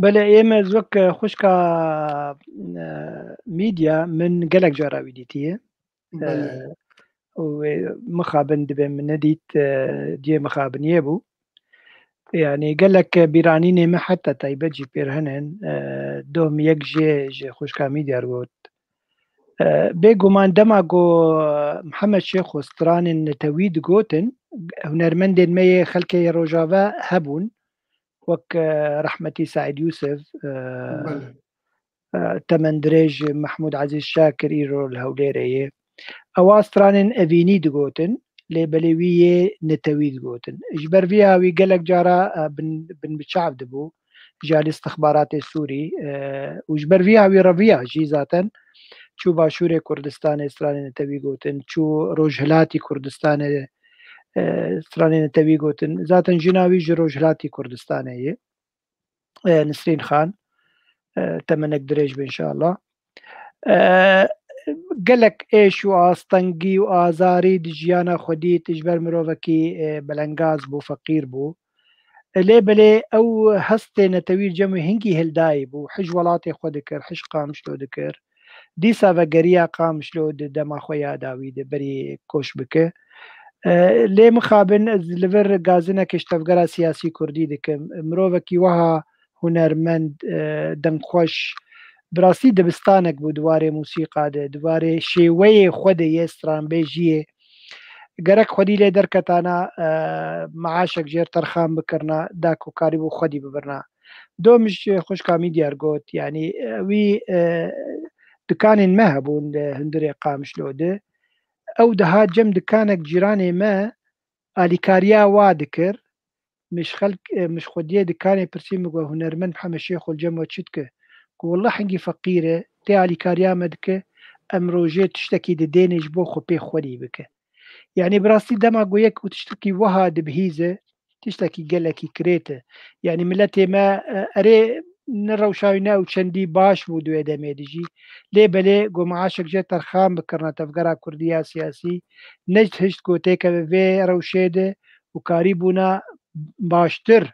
Belê, ê me ez wek, e, xwişka, e, Mîdya, min gelek cara wî dîtiye. Belê. E, û wê mixabin dibe min nedît, e, cihê mixabiniyê bû. Yani gelek bîranînê me heta taybet jî pêr hene. E, doh min yek jê ji xwişka Mîdya re got. E, bêguman dema ku Mihemed Şêxo stranên netewî digotin, hunermendên me yê xelkê yê Rojava hebûn, wek, e, rehmetî Seîd Yûsif, e, Belê. e, temendirêj Mehmûd Ezîz Şakir îro li Hewlêrê ye. Ewa stranên evînî digotin, lê belê wî yê netewî digotin. Ji ber vî hawî gelek cara, e, bin, bin biçav dibû ji alî istixbaratê Sûrî, e, û ji ber vî hawî reviya jî zaten çû Başûrê Kurdistanê stranên netewî gotin, çû Rojhilatî Kurdistanê, e, stranên netewî gotin. Zaten jina wî ji Rojhilatî Kurdistanê ye. E, Nisrîn Xan, e, temenek dirêj be înşallah. E, gelek êş û astengî û azarî di jiyana xwe dît, ji ber mirovekî, e, belengaz bû, feqîr bû. E, lê belê ew hestê netewî cem wî hingî hildayî bû, hij welatê xwe dikir, hij Qamişlo dikir. Dîsa vegeriya Qamişlo di dema xwe ya dawî de berî koç bike. E, lê mixabin ez li vir gazinekê ji tevgera siyasî kurdî dikim. Mirovekî wiha hunermend, e, dengxweş, bi rastî dibistanek bû di warê mûsîqa de, di warê şêweyê xwe de yê stranbêjiyê. Gerek xwedî lê derketana, e, meaşek jêr terxan bikirina, da ku karîbû xwedî bibirina. Dom ji xwişka Mîdyar got, yanî, e, wî, e, dikanên me hebûn li hundirê Qamişlo de. Ew dihat cem dikanek cîranê me alîkariya wa dikir. Min ji xelk, e, min ji xwediyê dikanê pirsî, min got, hunermend Mihemed Şêxo li cem we çi dike? Got, wallah hingî feqîr e, tê alîkariya me dike, em rojê tiştekî didênê ji bo xwe pê xwedî bike. Yanî bi rastî dema ku yek û tiştekî wiha dibihîze, tiştekî gelekî kirêt e. Yanî miletê me, e, erê ne rewşa wî ne ew çendî baş bû di wê demê de jî. Lê belê ku meaşek jê terxan bikirine tevgera kurdî ya siyasî, ne ji tişt ku têkeve vê rewşê de û karîbûna baştir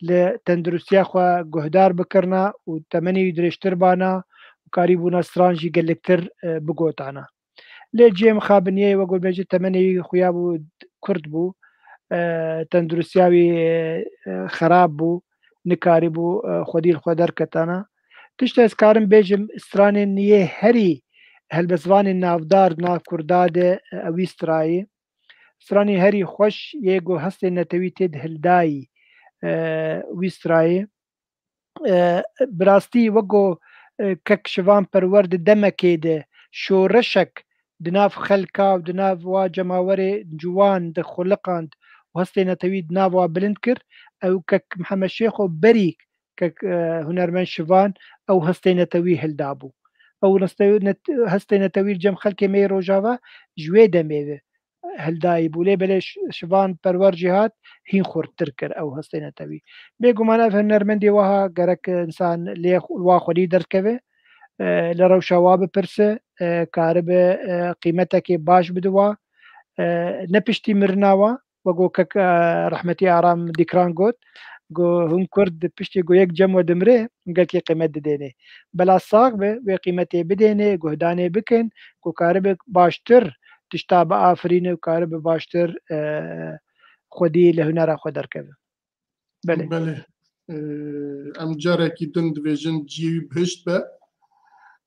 li tenduristiya xwe guhdar bikirina û temenê wî dirêjtir bana û karîbûna stran jî geliktir, e, bigotana. Lê cihê mixabiniyê wek got bêje temenê wî xuya bû, kurd bû, e, tenduristiya wî, e, xerab bû, nikarîbû, e, xwedî li xwe derketana. Tişt ez karim bêjim, stranên yê herî helbestvanên navdar di nav kurda de, e, ew wî strayê. Stranê herî xweş yê ku hestê netewî tê de hildayî, e, wî strayê. E, bi rastî wek ku, e, kek Şivan Perwer di demekê de şoreşek di nav xelka û di nav wa cemawerê ciwan de xuliqand û hestê netewî di nav wa bilind kir, ew kek Mihemed Şêxo berî kek, e, hunermend Şivan ew hestê netewî hildabû. Ew hestê net-, hestê netewî li cem xelkê me yê Rojava ji wê demê ve hildayî bû. Lê belê Ş-, Şivan Perwer jî hat hîn xurttir kir ew hestê netewî. Bêguman ev hunermendê wiha gerek insan lê xu-, wa xwedî derkeve, e, li rewşa wa bipirse, e, karibe, e, qîmetekê baş bide wa, e, ne piştî mirina wa, wek ku kek, e, rehmetî Aram Dîkran got, ku hûn kurd piştî ku yek cem we dimire, hûn gelkî qîmet didênê. Bela sax be, wê qîmetê bidênê, guhdanê bikin, ku karibe baştir tişta biafirîne û karibe baştir, e, xwedî li hunera xwe derkeve. Belê. Belê. E, em carekî din dibêjin cihê wî bihişt be.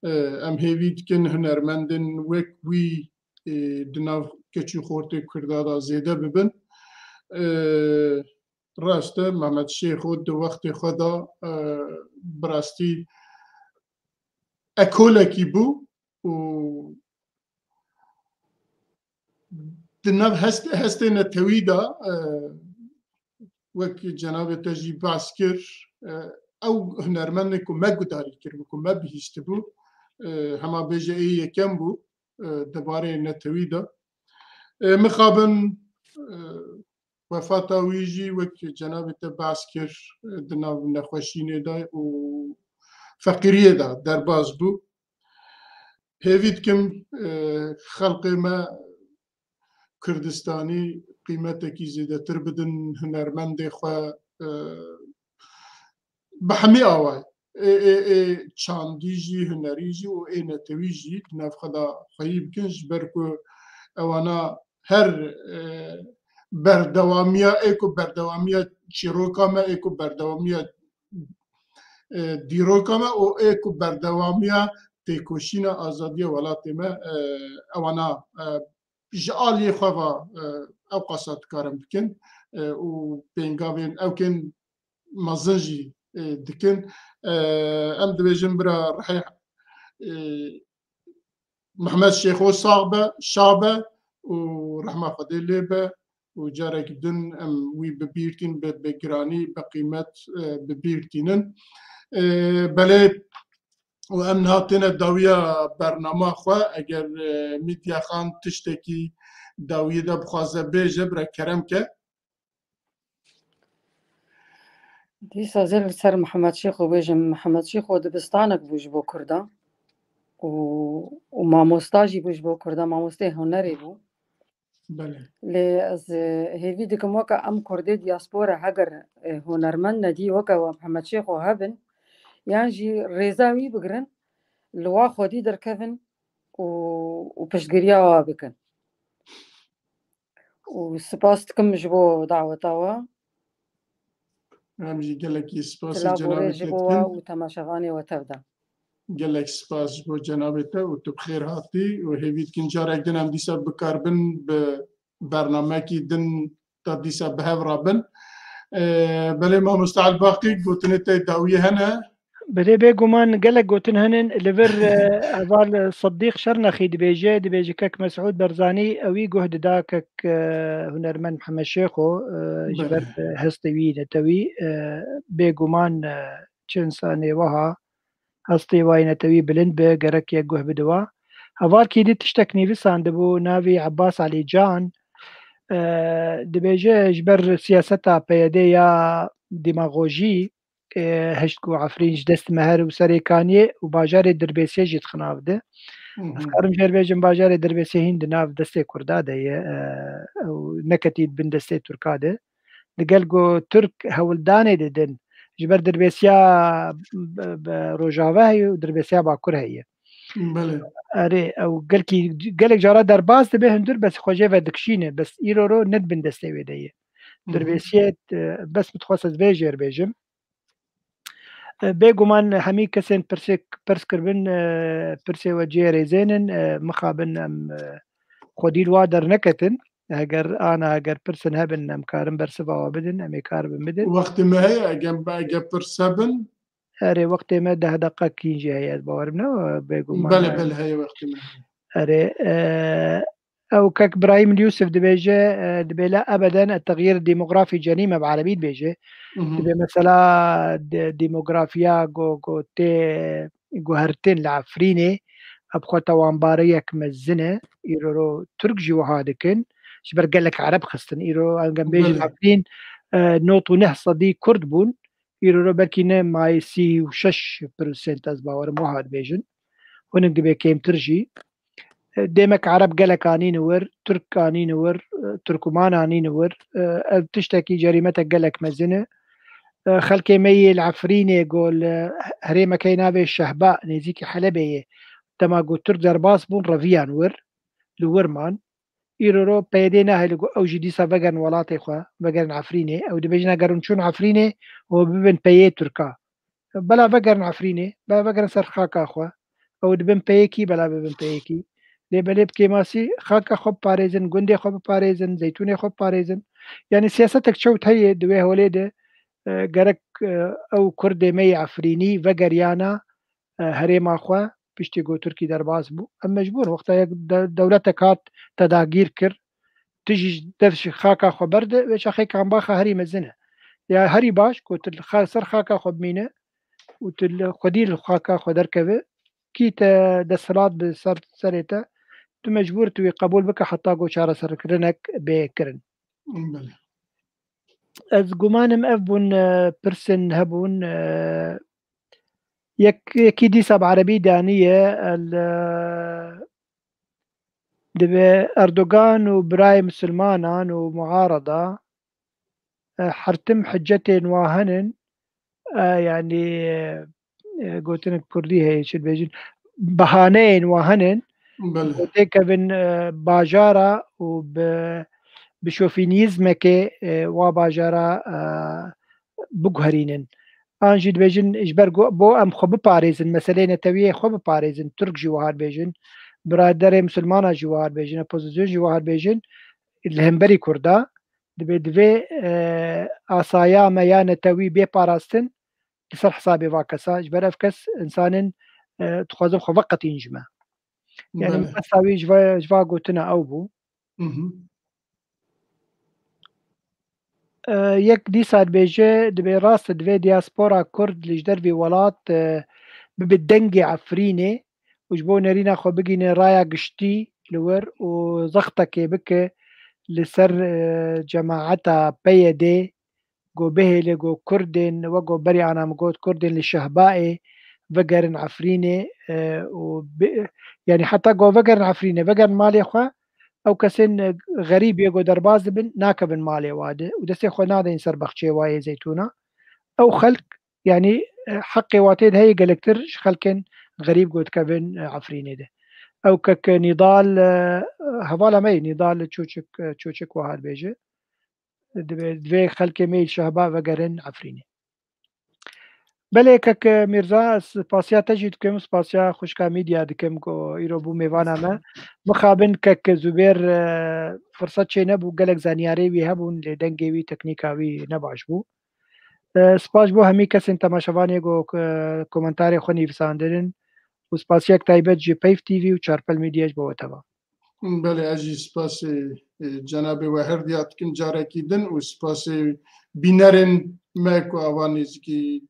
E, em hêvî dikin hunermendên wek wî, e, di nav keç û xortê Kurda de zêde bibin. E, rast e, Mehmet Şêxo di wextê xwe de, e, bi rastî ekolekî bû û di nav hest-, hestê netewî de, e, wek cenabê te jî behs kir, e, ew hunermendên ku me gudarî kiribû, ku me bihîstibû, e, hema bêje ê yekem bû, e, di barê netewî de. E, mixabin e, wefata wî jî wek cenabê te behs kir, e, di nav nexweşînê de û feqîriyê de derbas bû. Hêvî dikim, e, xelkê me Kurdistanî qîmetekî zêdetir bidin hunermendê xwe, e, bi hemî awayî, ê, ê, ê çandî jî, hunerî jî û ê netewî jî di nav xwe de xweyî bikin, ji ber ku ewana her, e, berdewamiya, ê ku berdewamiya çîroka me, ê ku berdewamiya, e, dîroka me û ê ku berdewamiya têkoşîna azadiya welatê me, e, ewana, e, ji aliyê xwe ve, e, ew qasa dikarin bikin, e, û pêngavên ewkên mezin jî, e, dikin. E, em dibêjin bira Rihê, e, Mehmet Şêxo sax be, şa be û rehma Xwedê lê be û carek din em wî bi bîr tînin, bi, bi giranî, bi qîmet, e, bi bîr tînin. E, belê û em niha têne dawiya bernama xwe. Eger, e, Mîdya Xan tiştekî dawiyê de bixwaze bêje, bira kerem ke. Dîsa zê li ser Mihemed Şêxo bêjim, Mihemed Şêxo dibistanek bû ji bo Kurda û, û mamosta jî bû ji bo Kurda, mamostê hunerê bû. Belê. Lê ez, e, hêvî dikim weke em Kurdê diaspora heger, e, hunermend nedî weke we Mihemed Şêxo hebin, yan jî rêza wî bigirin, li wa xwedî derkevin û, û piştgiriya wa bikin. Û spas dikim ji bo daweta we. Em jî gelekî spas Silav ji û rêz cenabê ji te bo we dikin. Û temaşevanê we tev de. Gelek spas ji bo cenabê te û tu bi xêr hatî û hêvî dikin carek din em dîsa bikarbin bi bernamekî din da dîsa bi hev rabin. Ee, belê mamoste Elbaqî, gotinê te dawiyê hene? Belê, bêguman gelek gotin henin. Li vir, e, heval Seddîq Şernexî dibêje, dibêje kek Mesûd Berzanî ewî guh dida kek, e, hunermend Mihemed Şêxo, e, ji ber, Belê. e, hestê wî netewî, e, bêguman, e, çi însanê wiha hestê wayê netewî bilind be, gerek yek guh bide wa. Hevalkî dî tiştek nivîsandibû, navî Ebbas Elî Can, e, dibêje ji ber siyaseta P Y D ya demagojî, e, hişt ku Efrîn ji dest me her û Serêkaniyê û bajarê Dirbêsiyê jî dixin av de. Hı hı. Ez karim jê re bêjim, bajarê Dirbêsiyê hîn di nav destê Kurda de ye, e, û neketî bin destê Tirka de. Digel ku Tirk hewldanê didin, ji ber Dirbêsiya bi, bi Rojava heye û Dirbêsiya Bakur heye. Belê. Erê, ew gelkî, gelek cara derbas dibe hundir, bes xwe jê ve dikişîne, bes îro ro ne di bin destê wê de ye. Hı hı. Dirbêsiyê, e, bes min dixwest ez vê jê re bêjim. E, bêguman hemî kesên pirsê, pirs kiribin, e, pirsê we cihê rêzên in, e, mixabin em, e, xwedî li wa derneketin. Heger ana, heger pirsin hebin, em karin bersiva we bidin, em ê karibin bidin. Wextê me heye, eger, eger pirs hebin? Erê, wextê me deh deqe kîn jî heye, ez bawerim ne, bêguman Belê, heye. Belê, heye, wextê me heye. Erê, e, ew kek Birahîm Yûsif dibêje, e, dibê la ebeden et-texyîr demografî cerîme bi erebî dibêje. Hı hı. Dibê mesela de-, demografiya go-, go tê guhertin li Efrînê, ev xwe tawanbariyek mezin e. Îro ro Tirk jî wiha dikin. Ji ber gelek Ereb xistin. Îro em gem bêjin Belê. Efrîn, e, nod û neh sedî Kurd bûn. Îro ro belkî ne mayê sî û şeş prosent ez bawerim wiha dibêjin. Hinek dibê kêmtir jî. E, demek Ereb gelek anîne wir, Tirk anîne wir, e, Tirkuman anîne wir. E, ev tiştekî cerîmetek gelek mezin e. E, xelkê me yê li Efrînê go li herêmekê navê Şehba, nêzîkî Helebê ye. Dema ku Tirk derbas bûn, reviyan wir, li wir man. Îro ro P Y D nahêle ku ew jî dîsa vegerin welatê xwe, vegerin Efrînê. Ew dibêjin eger hûn çûn Efrînê, hûn bibin peyê Tirka. Bela vegerin Efrînê, bela vegerin ser xaka xwe. Ew dibin peyekî, bela bibin peyekî. Lê belê bi kêmasî xaka xwe biparêzin, gundê xwe biparêzin, zeytûnê xwe biparêzin. Yanî siyasetek çewt heye di wê holê de, e, gerek, e, ew Kurdê me yê Efrînî vegeriyana, e, herêma xwe, piştî ku Tirkî derbas bû. Em mecbûr, wexta yek de-, dewletek hat te dagîr kir, tu jî dev ji xaka xwe berde, wê çaxê kambaxa herî mezin e. Ya herî baş ku tu li xa-, ser xaka xwe bimîne û tu li xwedî li xaka xwe derkeve, kî te desthilat bi ser, serê te, tu mecbûr tu wî qebûl bike heta ku çareserkirinek bê kirin. Belê. Ez gumanim ev bûn, e, pirsên hebûn, e, yek, yekî dîsa bi erebî daniye, el, e, dibe Erdogan û birayê misilmanan û muarada, e, hertim hicetên wa henin, e, yanî, e, e, gotinek kurdî heye, çi dibêjin, behaneyên wa henin, Belê. Ku têkevin, e, bajara û bi, bi şofînîzmekê, e, wa bajara, e, biguherînin. An jî dibêjin, ji ber ku bo em xwe biparêzin, meseleyê netewiyê xwe biparêzin, Tirk jî wiha dibêjin, biraderê misilmana jî wiha dibêjin, opozîsyon jî wiha dibêjin, li hemberî Kurda, dibê divê, e, asaya me ya netewî bê parastin, li ser hesabê va kesa, ji ber ev kes insanên, e, dixwazin xwe veqetîn ji me. Yani Belê. mebesta wî ji va, ji va gotina ew bû. Mhm. E, yek dîsa dibêje, dibê rast e, divê diaspora Kurd li ji dervî welat, e, bibe dengê Efrînê û ji bo nerîna xwe bigihîne raya giştî li wir û zextekê bike li ser, e, cemaeta P Y D, ku bihêle ku Kurdên, wek ku berî ana min got, Kurdên li Şehbayê vegerin Efrînê, e, û bi, yanî heta ku vegerin Efrînê, vegerin malê xwe, ew kesên, e, xerîb yê ku derbas dibin, nakevin malê wa de û destê xwe nadeyên ser baxçeyê wa yê zeytûna. Ew xelk, yanî, e, heqê wa tê de heye gelektir ji xelkên xerîb ku dikevin, e, Efrînê de. Ew kek Nîdal, e, hevala me yê Nîdal Çoçik, e, Çoçik wiha dibêje. Divê, divê xelkê me yê Şehba vegerin Efrînê. Belê kek Mîrza, ez spasiya te jî dikim, spasiya xwişka Mîdya dikim ku îro bû mêvana me. Mixabin kek Zubêr, e, firsat çê nebû, gelek zanyarê wî hebûn, lê dengê wî, teknîka wî ne baş bû. E, spas bo hemî kesên temaşevanê ku, e, komentarê xwe nivîsandin û spasiyek taybet ji Peyv T V û Çarpel Media ji bo we teva. Belê, ez jî spasê, e, cenabê we her diya dikim carekî din û spasê bînerên me ku ava nêzîkî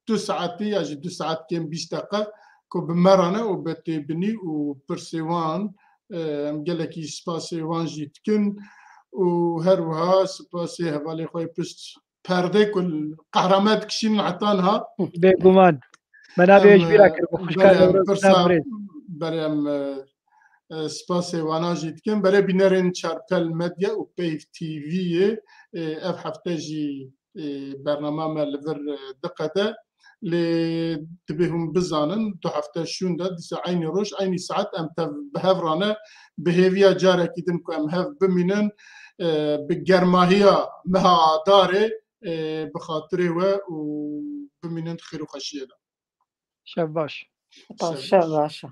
du saetî ya jî du saet kêm bîst deqe ku bi me re ne û bi têbinî û pirsê wan, e, em gelekî spasê wan jî dikin û her wiha spasê hevalê xwe yê pişt perdê ku qehre me dikişînin heta niha. Bêguman. Me navê Em, ji bîra kir, bi xwişka belê, em Newroz pirsa, navê. Belê, em, e, e, spasê wana jî dikin. Belê bînerên Çarpel Medya û Peyv T V'yê, e, ev hefte jî, e, bernama me li vir, e, diqede. Lê dibê hûn bizanin, du hefte şûnde, dîsa eynî roj, eynî saet em tev, bi hev re ne, bi hêviya carekî din ku em hev bimînin, e, bi germahiya meha Adarê, e, bi xatirê we û bimînin xêr û xweşiyê de. Şev baş. Şev baş. Şev baş.